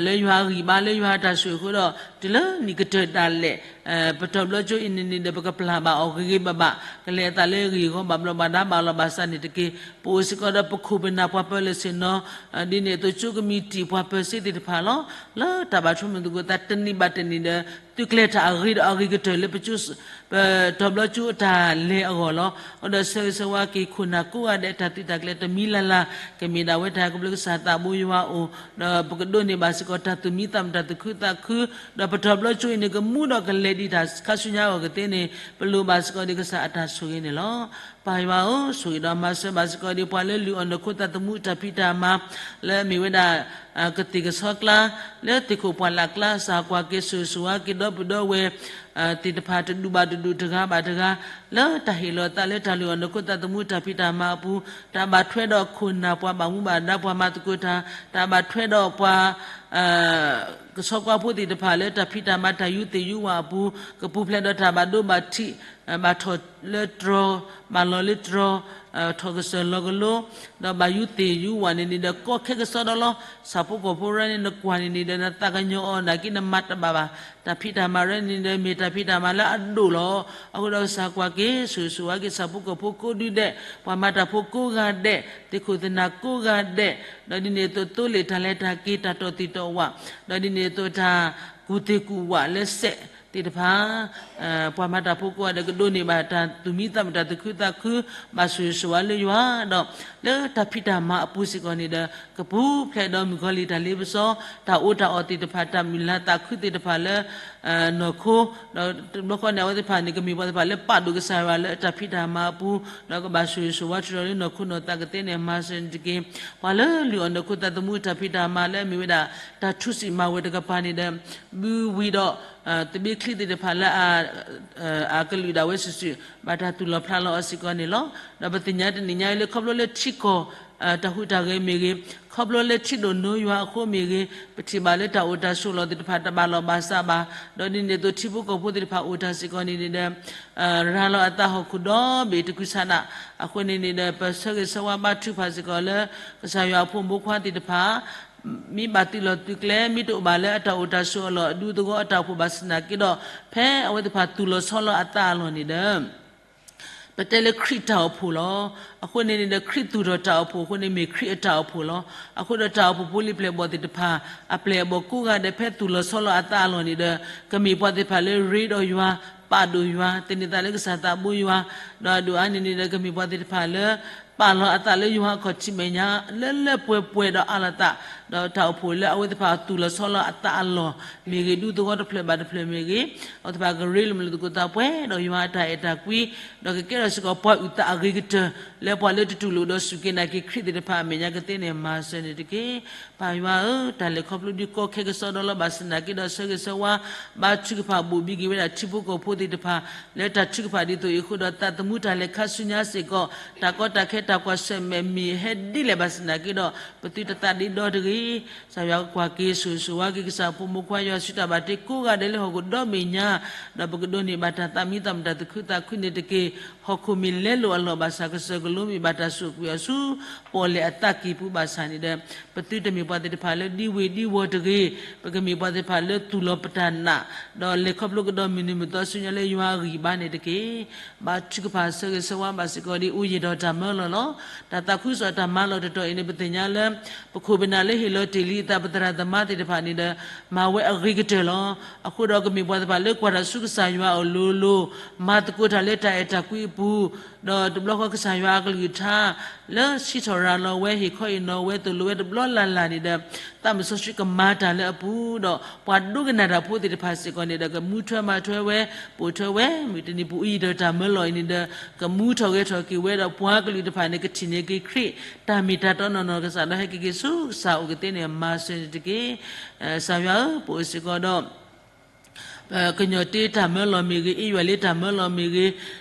လၢယွၤအဂံၢ်ဘါလၢယွၤအတၢ်ဆိၣ်ဂ့ၤအဃိဒီး တုၤလၢနံၣ်ကတၢၢ်ဒၣ်လဲာ် ပတီၢ်ဘျီကၠိအံၤန့ၣ်န့ၣ်ဒီး ပကပျၢ်ဘၣ်အီၤဂ့ၤဂ့ၤဘၣ်ဘၣ်, ကလဲၤအသးလၢဂ့ၢ်ဂီၤဘၣ်ဘျီးဘၣ်ဒါဘၣ်လီၤဘၣ်စးန့ၣ်တက့ၢ်. ပအိၣ်စ့ၢ်ကီးဒီးပခိၣ်ပနၢ်ပှၤပၢၤလၢာ်ဆ့ၣ်နီၤ ဒ်န့ၣ်အသိးကၠိကမံးတံာ်ပှၤပၢၤစ့သ့ၣ်တဖၣ်လီၤ. လၢတၢ်ဘၣ်ဆိကမိၣ်သကိးသးတနံၤဘၣ်တနံၤဒီး သုးကျဲၤတၢ်အဂ့ၤဒီးအဂ့ၤကတၢၢ်လၢပကၠိ ပတီၢ်ဘျီကၠိအတၢ်လဲၤအဂီၢ်လီၤ. အဃိဒီးဆၢဂ့ၤဆၢဝါက့ၤခိၣ်နၢ်ကိးဂၤဒဲးတၢ်သုးတၢ်ကျဲၤတမံၤလၢ်လၢ် ကမ့ၢ်ဒၣ်ဝဲတၢ်ကဘျုးကစၢ်သးဘိယွၤအအိၣ်, ဒီးပကဒိးန့ၢ်ဘၣ်စ့ၢ်ကီးတၢ်သူၣ်မံသးမုာ်တၢ်သူၣ်ခုသးခု, ဒီးပတီၢ်ဘျီကၠိအံၤန့ၣ် ကမူဒီးကလဲၤဒံးတၢ်ခါဆူညါအဂီၢ်ကသ့န့ၣ် ပလိၤဘၣ်စ့ၢ်ကီးဒ်ကစၢ်အတၢ်ဆိၣ်ဂ့ၤန့ၣ်လီၤ. ပၢ်ယွၤဧၢ, ဆိၣ်ဂ့ၤဒီးမၤစၢၤဘၣ်စ့ၢ်ကီးဒ်ပှၤလၢလုၢ်အီၣ်နခိသးသမူတၢ်ဖံးတၢ်မၤ လၢအမ့ၢ်ဝဲဒၣ် ကသ့ၣ်ကဆီကျါ လၢသ့ၣ်ခိၣ်ပှၢ်လၢ်ကျါ ကစၢ်ကွၢ်က့ၤဆိၣ်ဂ့ၤဆိၣ်ဝါက့ၤဒီပုၢ်ဒီဝဲၢ် သ့ၣ်တဖၣ်တဒူၣ်ဘၣ်တဒူၣ်တဂၤဘၣ်တဂၤ လၢတၢ်ဟ့ၣ်လီၤသးလၢတၢ်လုၢ်အီၣ်နခိသးသမူတၢ်ဖံးတၢ်မၤအပူၤ တၢ်ဘၣ်ထွဲဒီးခိၣ်နၢ်ပှၤဘၣ်မူဘၣ်ဒါပှၤမၤသကိးတၢ် တၢ်ဘၣ်ထွဲဒီးပှၤ ကဆီကွၢ်ဖိသ့ၣ်တဖၣ်လၢတၢ်ဖံးတၢ်မၤတၢ်ယူးသ့ၣ်ယူးဝးအပူၤ ကပူၤဖျဲးဒီးတၢ်ဘၣ်ဒိဘၣ်ထံး ဘၣ်ထီၣ်လၢတြီၤ ဘၣ်လီၤလၢတြီၤ ထီၣ်ကစၢၢ်လီၤကလိ ဒီးဘၣ်ယူးသ့ၣ်ယူးဝးန့ၣ်န့ၣ်ဒီး ကီခဲကစီဒီလီၤ. ဆၣ်ဖိကီၢ်ဖိရဲန့ၣ် နကွၢ်န့ၣ်န့ၣ်ဒီး နသးကညီၤအီၤနာ်က့နမၤတဘၣ်ဘၣ်. တၢ်ဖံးတၢ်မၤရဲန့ၣ်ဒီး မ့ၢ်တၢ်ဖံးတၢ်မၤလၢအဒိၣ်လီၤ. အဃိဒီးကစၢ်ကွၢ်က့ၤ ဆိၣ်ဂ့ၤဆိၣ်ဝါက့ၤ ဆၣ်ဖိကီၢ်ဖိကိးဒုဒဲး ပှၤမၤတၢ်ဖိကိးဂၤဒဲး သ့ၣ်ခိၣ်သနၢ်ကိးဂၤဒဲး ဒီးဒ်န့ၣ်အသိးသိလ့ၣ်တၢ်လဲၤတၢ်က့ၤ တၢ်တီၢ်သံၣ်တီၢ်ဝး ဒီးဒ်န့ၣ်အသိးတၢ်ကူၣ်သ့ၣ်ကူၣ်ဝးလၢစဲးသ့ၣ်တဖၣ် ပှၤမၤတၢ်ဖိကိးဂၤဒဲး ကဒိးန့ၢ်ဘၣ်တၢ်သူၣ်မံသးမုာ်တၢ်သူၣ်ခုသးခု ဘၣ်ဆိၣ်ဂ့ၤဆိၣ်ဝါလၢယွၤဒီး လၢတၢ်ဖံးတၢ်မၤအပူၤစ့ၢ်ကီးန့ၣ်ဒီး ကပူၤဖျဲးဒီးမုၣ်ကီၤလံၢ်တၢ်လ့ပစီ တၢ်အီၣ်တၢ်အီသ့ၣ်တဖၣ် တၢ်မုၢ်လၢ်သးခုသ့ၣ်တဖၣ်လၢ နီၢ်ခိ, ဒီးတဘျီဃီန့ၣ် အဝဲသ့ၣ်တဖၣ်န့ၣ် ကမ့ၢ်ပှၤသ့ၣ်တဖၣ်လၢပာ်ဒိၣ်ကစၢ်ယွၤလၢအတၢ်ဖံးတၢ်မၤအပူၤ, ဒီးကဘၣ်ဆိၣ်ဂ့ၤဆိၣ်ဝါထုးထီၣ်လၢနီၢ်ခိနီၢ်သးကသ့န့ၣ် မၤစၢၤန့ၣ်တက့ၢ်. ပှၤလၢလုၢ်အီၣ်နီၢ်ခိသးသမူတၢ်ဖံးတၢ်မၤလၢအမ့ၢ်ဝဲဒၣ် တၢ်ထူစံာ်မၤဝဲတကပၤန့ၣ်ဒီး ဘုဝံၤဒီး သဘ့ချံသ့ၣ်တဖၣ်လၢ အကလုာ်ဒၣ်ဝဲစုာ်စုာ် ဘၣ်တၢ်သူၣ်လီၤဖျးလီၤအီၤစ့ၢ်ကီးန့ၣ်လီၤ. ဒီးပသ့ၣ်ညါတနံၤညါအံၤလၢခီဖျိလၢထံကီၢ် တၢ်ဟူးတၢ်ဂဲၤမ့ၢ်ဂ့ၤ, ခီဖျိလၢထံဒိၣ်နိယွၤအဃိမ့ၢ်ဂ့ၤ, ပထံၣ်ဘၣ်လၢတၢ်အိၣ်တၢ်ဆိးလီၤသ့ၣ်တဖၣ်တဘၣ်လီၢ်ဘၣ်စးဘၣ်, ဒီးဒ်န့ၣ်အသိးထံဖိကီၢ်ဖိသ့ၣ်တဖၣ်အိၣ်တၢ်စ့ၢ်ကီးန့ၣ်န့ၣ်ဒီး ရၤလီၤအသးဟီၣ်ခိၣ်ဒီဘ့ၣ်တကုဆးနး, အဃိန့ၣ်န့ၣ်ဒီး ပဆၢဂ့ၤဆၢဝါဘါထုကဖၣ်စ့ၢ်ကီးလၢ ကစၢ်ယွၤအဖိမုၣ်ဖိခွါသ့ၣ်တဖၣ် မ့ၢ်ဘၣ်သုးလီၢ်သုးကျဲ မ့ၢ်တအိၣ်ဘၣ်လၢအတၢ်အိၣ်တၢ်ဆိးအလီၢ်အဒူသဝီအတၢ်အိၣ်ဖှိၣ်ဘၣ်ဆၣ်သနာ်က့ဒီး ဖဲအဝဲသ့ၣ်တဖၣ်သူၣ်လီၤဆီလီၤအသးအလီၢ်န့ၣ်ဒီး ပတဲလၢခရံာ်တၢ်အိၣ်ဖှိၣ်လီၤ. အဃိန့ၣ်န့ၣ်ဒီး ခရံာ်သူၣ်ထီၣ်တၢ်အိၣ်ဖှိၣ်အဃိန့ၣ် မ့ၢ်ခရံာ်အတၢ်အိၣ်ဖှိၣ်လီၤ. အဃိဒီးတၢ်အိၣ်ဖှိၣ်ဖိလံၤပျဲၢ်ဘီၣ်သ့ၣ်တဖၣ် အပျဲၢ်အဘီၣ်ကိးဂၤဒဲးဖဲသူၣ်လီၤဆီလီၤအသးအလီၢ်န့ၣ်ဒီး ကမ့ၢ်ပှၤသ့ၣ်တဖၣ်လၢရ့ဒီးယွၤ, ပာ်ဒိၣ်ယွၤ, သန့ၤသးလၢကစၢ်သးဘိယွၤ, ဒီးအဒိၣ်အါန့ၣ်န့ၣ်ဒီး ကမ့ၢ်ပှၤသ့ၣ်တဖၣ်လၢ ပာ်လီၤအသးလၢယွၤအခီၣ်ထံးမဲာ်ညါ လၢလၢပှဲၤပှဲၤဒီးအါလီၤသး, ဒီးတၢ်အိၣ်ဖှိၣ်လၢအဝဲသ့ၣ်တဖၣ်သူၣ်လီၤဆီလီၤအသးအလီၢ်မ့ၢ်ဂ့ၤ, ဒူသဝီတဖျၢၣ်ဘၣ်တဖျၢၣ်မ့ၢ်ဂ့ၤ, အဝဲသ့ၣ်တဖၣ်ကရ့လိာ်မုာ်လိာ်သကိးသးပှဲၤဒီးယွၤအတၢ်အဲၣ်တၢ်ကွံ, ဒီးကကဲထီၣ်စ့ၢ်ကီးပှၤအုၣ်သးအဂ့ၤကတၢၢ် လၢပှၤလၢတတူၢ်လိာ်ဒီးစူၢ်က့ၤနာ်က့ၤခရံာ်သ့ၣ်တဖၣ်အမဲာ်ညါကသ့န့ၣ် မၤစၢၤန့ၣ်တက့ၢ်. ပၢ်ယွၤဧၢ, တၢ်လဲၤခီဖျိဒုးကီခဲကစီဒီလီၤဘၣ်ဆၣ်သနာ်က့ဒီး ဆၢဂ့ၤဆၢဝါ ဘါထုကဖၣ်ဘိၣ်ဘံက့ၤဝဲဒၣ်ထံဖိကီၢ်ဖိသ့ၣ်တဖၣ် လၢတၢ်ထုကဖၣ်ဒ်သိးအံၤအဃိဒီး သးသမူတၢ်လဲၤခါဆူညါစ့ၢ်ကီး တၢ်ကီတၢ်ခဲတၢ်ကွၢ်ဆၢၣ်မဲာ်မ့ၢ်ဟဲဒ်လဲၣ်ဘၣ်ဆၣ်သနာ်က့ဒီး ပသုတသးဒ့ဒီတဂ့ၤ. ကစၢ်ယွၤကကွၢ်က့ၤ ဆိၣ်ဂ့ၤဆိၣ်ဝါက့ၤ ကစၢ်ဖိမုၣ်ဖိခွါ ယွၤစုတၢ်ဘၣ်တ့ကိးဂၤဒဲးလၢဟီၣ်ခိၣ်ဒီဘ့ၣ်ညါ, ဒီးပကဒိးန့ၢ်ဘၣ်တၢ်သးမံသးမုာ်တၢ်သူၣ်ခုသးခုန့ၣ်တက့ၢ်. ဟီၣ်ခိၣ်မ့ၢ်လဲလိာ်အလီၢ်ဘၣ်ဆၣ် ကစၢၢ်ကလိမ့ၢ်ဘၣ်တၢ်ဆိၣ်ကွံာ်အီၤဆူ ပီၣ်လဲၣ်အသးကံၢ်ပူၤဘၣ်ဆၣ်န့ၣ်ဒီး ပသုတမ့ၢ်ပှၤသ့ၣ်တဖၣ်လၢဒံဝ့ၤဒံဝီၤတဂ့ၤ, ပကမ့ၢ်ပှၤသ့ၣ်တဖၣ်လၢသူၣ်လီၤပတၢ်နာ်, ဒီးလဲၤခီဖျိကဒီးမုၢ်နံၤမုၢ်သီဆူညါလၢယွၤအဂံၢ်အဘါန့ၣ်တက့ၢ်. ဘါထုကဖၣ်ဆၢဂ့ၤဆၢဝါဘၣ်စ့ၢ်ကီးဒ်အိၣ်ယံၤဒီးတၢ်မၢလီၤလီၤ. တၢ်သးခုကစီၣ်တၢ်မၤလီၢ်တတီၤအံၤန့ၣ် ပသ့ၣ်ညါလၢ ပခိၣ်ပနၢ်လၢဟ့ၣ်လီၤတ့ၢ်လံအသး ပသရၣ်သမါသ့ၣ်တဖၣ်န့ၣ်ဒီး မၤဝဲအဂ့ၤကတၢၢ်လီၤ. အဃိဒီးကမ့ၢ်ပှၤသ့ၣ်တဖၣ်လၢကွၢ်တၢ်ဆူကစၢ်ယွၤအလိၤလိၤ, မၤသကိးတၢ်လၢတၢ်အဲၣ်တၢ်ကွံအပူၤ, ဒီးတဘျီဃီကစၢ်ယွၤအကလုၢ်ကထါ လၢစံးထီၣ်ရၤလီၤဝဲ ဟ့ၣ်ခီဟ့ၣ်နီၤဝဲသိၣ်လိဝဲတဘျီလၢ်လၢ်န့ၣ်ဒီး သးမုၢ်စီဆှံကမၤတၢ်လၢအပူၤဒီး ပှၤဒိကနၣ်တၢ်ဖိသ့ၣ်တဖၣ်စ့ၢ်ကီးန့ၣ်ဒီး ကမူထွဲမၤထွဲဝဲ, ပိာ်ထွဲဝဲ, မုၢ်တနံၤပူၤအံၤဒီးတၢ်မၢလီၤအံၤန့ၣ်ဒီး ကမူထီၣ်ဂဲၤထီၣ်က့ၤဝဲဒီး ပှၤကလုာ်တဖၣ်န့ၣ် ကထံၣ်န့ၢ်က့ၤခရံာ် တၢ်မ့ၢ်တၢ်တီနီၢ်နီၢ်ကစၢ်ဒီးဟဲက့ၤက့ၤဆူကစၢ်အိၣ်ကသ့န့ၣ် မၤစၢၤန့ၣ်တက့ၢ်. ကစၢ်ယွၤဧၢ, ပအိၣ်စ့ၢ်ကီးဒီး ကညီၤတ့တၢ်မၢလီၤမ့ၢ်ဂ့ၤ, အ့ယွၤလ့တၢ်မၢလီၤမ့ၢ်ဂ့ၤ,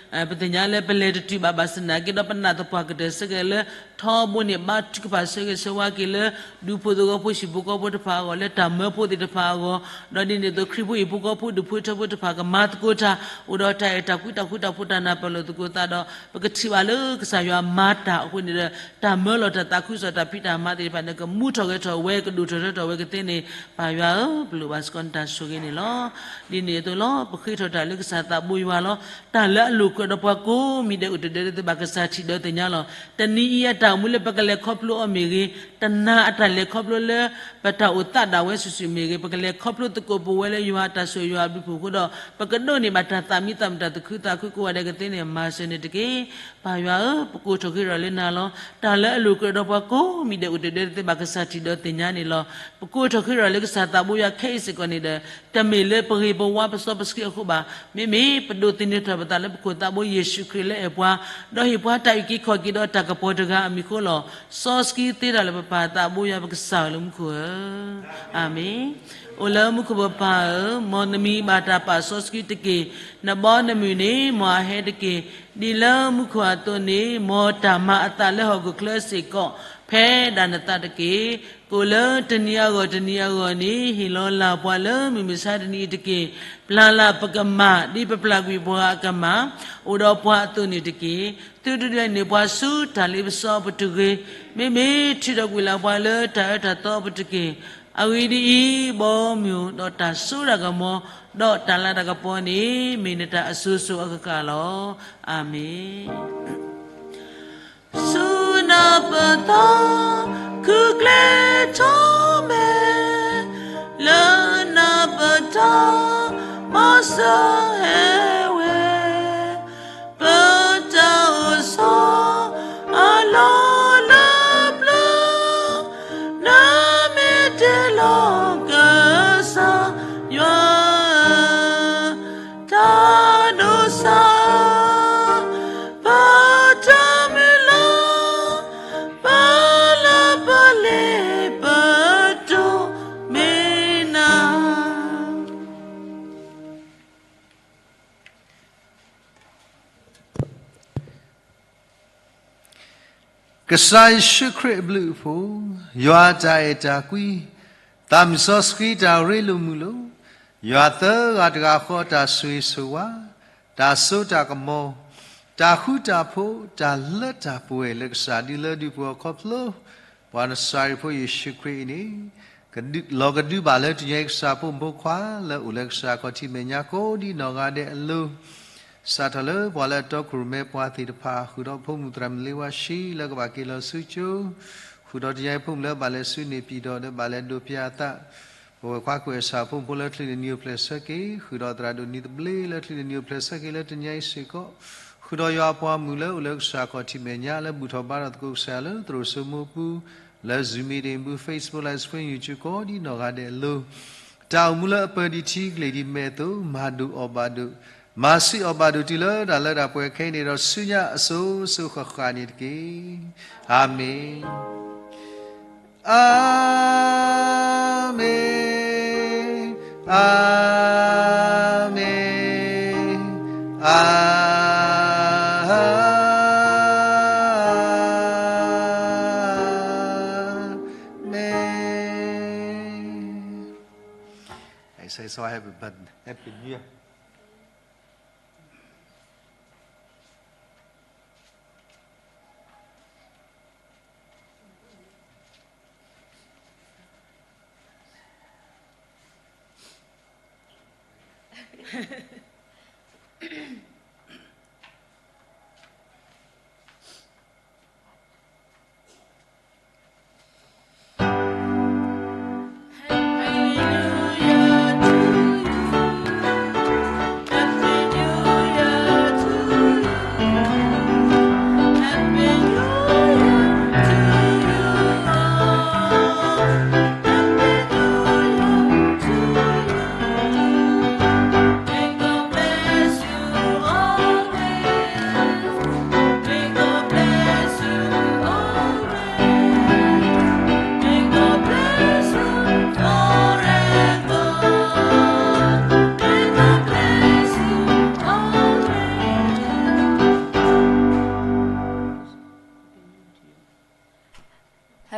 ပသ့ၣ်ညါလၢပလဲၤတတုၤဘၣ်ဘၣ်ဆၣ်သနာ်က့ဒီး ပနာ်သပှၢ်ကတၢၢ်စ့ၢ်ကီးလၢ ထီဘိန့ၣ် ဘါထုကဖၣ်ဆၢဂ့ၤဆၢဝါက့ၤလၢ ဒူဖိသဝီဖိဟံၣ်ဖိဃီဖိတဖၣ်အဂီၢ်, လၢတၢ်မၢဖိသ့ၣ်တဖၣ်အဂီၢ်, ဒီးဒ်န့ၣ်အသိး ခရံာ်ဖိဟံၣ်ဖိဃီဖိ ဒူၣ်ဖိထၢဖိတဖၣ် ကမၤသကိးတၢ် အိၣ်ဒီးတၢ်အဲၣ်တၢ်ကွံ တၢ်ဃူတၢ်ဖိး တၢ်နၢ်ပၢၢ်လိာ်သကိးသးဒီး ပကထံၣ်ဘၣ်လၢကစၢ်ယွၤမၤတၢ်အဃိန့ၣ်ဒီး တၢ်မၢလီၤတၢ်သးခုကစီၣ်တၢ်ဖံးတၢ်မၤသ့ၣ်တဖၣ်န့ၣ် ကမူထီၣ်ဂဲၤထီၣ်ဝဲ ကဒိၣ်ထီၣ်ထီထီၣ်ဝဲကသ့န့ၣ် ပၢ်ယွၤဧၢ, ပလိၣ်ဘၣ်စ့ၢ်ကီးနတၢ်ဆိၣ်ဂ့ၤန့ၣ်လီၤ. ဒ်န့ၣ်အသိးလီၤ ပဃ့ထီၣ်တၢ်လၢကစၢ်သးဘိယွၤလီၤ. တၢ်လၢအလိၣ်ကြၢးဒီးပှၤကိးမံၤဒဲးအိၣ်တဒၢတသ့ဘၣ် ကစၢ်ထံၣ်ဒီးသ့ၣ်ညါလီၤ. တနံၤအံၤအတၢ်အိၣ်မူလၢပကလဲၤခီဖျိအီၤမ့ၢ်ဂ့ၤ, တနၤအတၢ်လဲၤခီဖျိလၢ ပတၢ်အိၣ်သးဒၣ်ဝဲစုာ်စုာ်မ့ၢ်ဂ့ၤ, ပကလဲၤခီဖျိသကိးပဝဲလၢယွၤအတၢ်ဆိၣ်ဂ့ၤယွၤအဘျုးအဖှိၣ်အဃိဒီး ပကဒိးန့ၢ်ဘၣ်တၢ်သးမံသးမုာ်တၢ်သူၣ်ခုသးခုကိးဂၤဒဲးကသ့န့ၣ် မၤစၢၤန့ၣ်တက့ၢ်. ပၢ်ယွၤဧၢ, ပကိးထီၣ်ဃ့ထီၣ်လၢနၤလီၤ. တၢ်လၢအလိၣ်ကြၢးဒီးပှၤကိးမံၤဒဲးအိၣ်တဒၢတသ့ဘၣ် ကစၢ်ထံၣ်ဒီးသ့ၣ်ညါန့ၣ်လီၤ. ပကိးထီၣ်ဃ့ထီၣ်လၢကစၢ်သးဘိယွၤခဲအံၤစ့ၢ်ကီးန့ၣ်ဒီး တမ့ၢ်လၢပဂ့ၤပဝါပစီပဆှံအဃိဘၣ်. မ့မ့ၢ်ပဒိးသန့ၤထီၣ်ပသးလၢပခိၣ်သးဘိယ့ၣ်ၡူးခရံာ်လၢအဲၣ်ပှၤ, ဒီးဟ့ၣ်ပှၤတၢ်အုၣ်က့ၤခီၣ်က့ၤဒီးတၢ်ကပီၤတဂၤအမံၤအဃိလီၤ. စီဆှံသ့တၢ်လၢပပၢ်သးဘိယွၤပကစၢ်ဧၢလၢမူခိၣ်ဧၢ, အၤမ့ၣ်. အိၣ်လၢမူခိၣ်ပပၢ်ဧၢ, မ်နမံၤဘၣ်တၢ်ပာ်စီဆှံတက့ၢ်. နဘီနမုၢ်န့ၣ် မ်အဟဲတက့ၢ်. ဒ်လၢမူခိၣ်အသိးန့ၣ် မ်တၢ်မၤအသးလၢဟီၣ်ခိၣ်ချၢစ့ၢ်ကီး ဖဲဒၣ်နသးတက့ၢ်. ကိၣ်လၢတနံၤအဂီၢ်တနံၤအဂီၢ်န့ၣ် ဟ့ၣ်လီၤလၢ်ပှၤလၢမုၢ်မဆါတနံၤအံၤတက့ၢ်. ပျၢ်လၢ်ပကမၢ် ဒ်ပပျၢ်ကွံာ်ပှၤအကမၢ်, အိၣ်ဒီးပှၤအသိးန့ၣ်တက့ၢ်. သုတဒုးလဲၤနုာ်ပှၤဆူတၢ်လ့ပစီအပူၤတဂ့ၤ. မ့မ့ၢ်ထုးထီၣ်ကွံာ်လၢ်ပှၤလၢတၢ်အၢတၢ်သီအပူၤတက့ၢ်. အဂ့ၢ်ဒ်အံၤ, ဘီမုၢ်ဒီးတၢ်စိတၢ်ကမီၤ ဒီးတၢ်လၤတၢ်ကပီၤန့ၣ် မ့ၢ်နတၢ်အစိၤစိၤအဃၣ်ဃၣ်လီၤ. အၤမ့ၣ်. ဆူနပသီ ခုကျဲထီၣ်မဲာ်, လၢနပတီၢ် မီၤစၢၤဟဲဝဲ, ပတၢ်အိၣ်ဆီအလီၢ်လၢပျၢၤ, နမ့ၢ်တ့လီၤကစၢ်ယွၤ ကစၢ်ယ့ၣ်ၡူးခရံာ်အဘျုးအဖှိၣ်, ယွၤအတၢ်အဲၣ်တၢ်ကွံ, သးမုၢ်စီဆှံတၢ်ရ့လိာ်မုာ်လိာ်, ယွၤသၢဂၤတဂၤဃီတၢ်ဆိၣ်ဂ့ၤဆိၣ်ဝါ, တၢ်စိတၢ်ကမီၤ, တၢ်ဃူတၢ်ဖိး, တၢ်လၢတၢ်ပှဲၤလၢကစၢ်ဒုးလၢဒုးပှဲၤအခီဖျိ, ပှၤနစၤရ့းဖိယ့ၣ်ၡူးခရံာ်အံၤန့ၣ် လီၤကဒုးဘၣ်လၢတနံၤအံၤကစၢ်ဖိမုၣ်ဖိခွါလၢအိၣ်လၢကစၢ်ခီၣ်ထံးမဲာ်ညါကိးဒ်နီၢ်ဂၤဒဲးအလိၤ, စးထီၣ်လၢပှၤလၢအတီခိၣ်ရိၣ်မဲပှၤသ့ၣ်တဖၣ် ဃုာ်ဒီးဖိမုၣ်သရၣ်မုၣ်လ့ဝါၡံလၢကဘၣ်က့ၤလီၤဆူကၠိ, ဃုာ်ဒီးတနံၤအံၤဖိမုၣ်လၢအဘၣ်လဲၤဆူန့ၣ်ပံၤဒီး ဒီးဘၣ်လဲၤဒိးပျၢ်အသး ပဝဲခွါကွဲးအဆၣ်ဖိမုၣ်ဖိလၢချံးန့ၣ်နံၤအိၣ်ဖျဲၣ်ဆၢက့ၤ, ဃုာ်ဒီးသရၣ်ဒိၣ်နံၤသဘျ့လၢချံးန့ၣ်နံၤအိၣ်ဖျဲၣ်ဆၢက့ၤလၢတနံၤအံၤစ့ၢ်ကီး, ဃုာ်ဒီးယွၤအပှၤမုၣ်လၢအိၣ်လၢကစၢ်ခီၣ်ထံးမဲာ်ညါလၢဘူၣ်ထီၣ်ဘါထီၣ်သကိးကစၢ်ယွၤလၢသရိာ်စိမိၢ်ပူၤ, လၢ Zoom meeting ပူၤ Facebook Live Stream YouTube ကိးဒ်နီၢ်ဂၤဒဲးအလိၤ, တၢ်အိၣ်မူလၢအပၢၢ်ဒံးထံကလ့ၢ်ဒံးမဲာ်အသိး မၤဒိၣ်အီၣ်ဘၣ်ဒိၣ်, မၤဆံးအီၣ်ဘၣ်ဒိၣ်တုၤလၢတၢ်လၢတၢ်ပှဲၤခဲအံၤန့ၣ်ဒီး ဆူညါအစိၤစိၤဃၣ်ဃၣ်န့ၣ်တက့ၢ်. အၤမ့ၣ်. အၤမ့ၣ်, အၤမ့ၣ်, အၤမ့ၣ်. I say so, happy birthday, happy new year.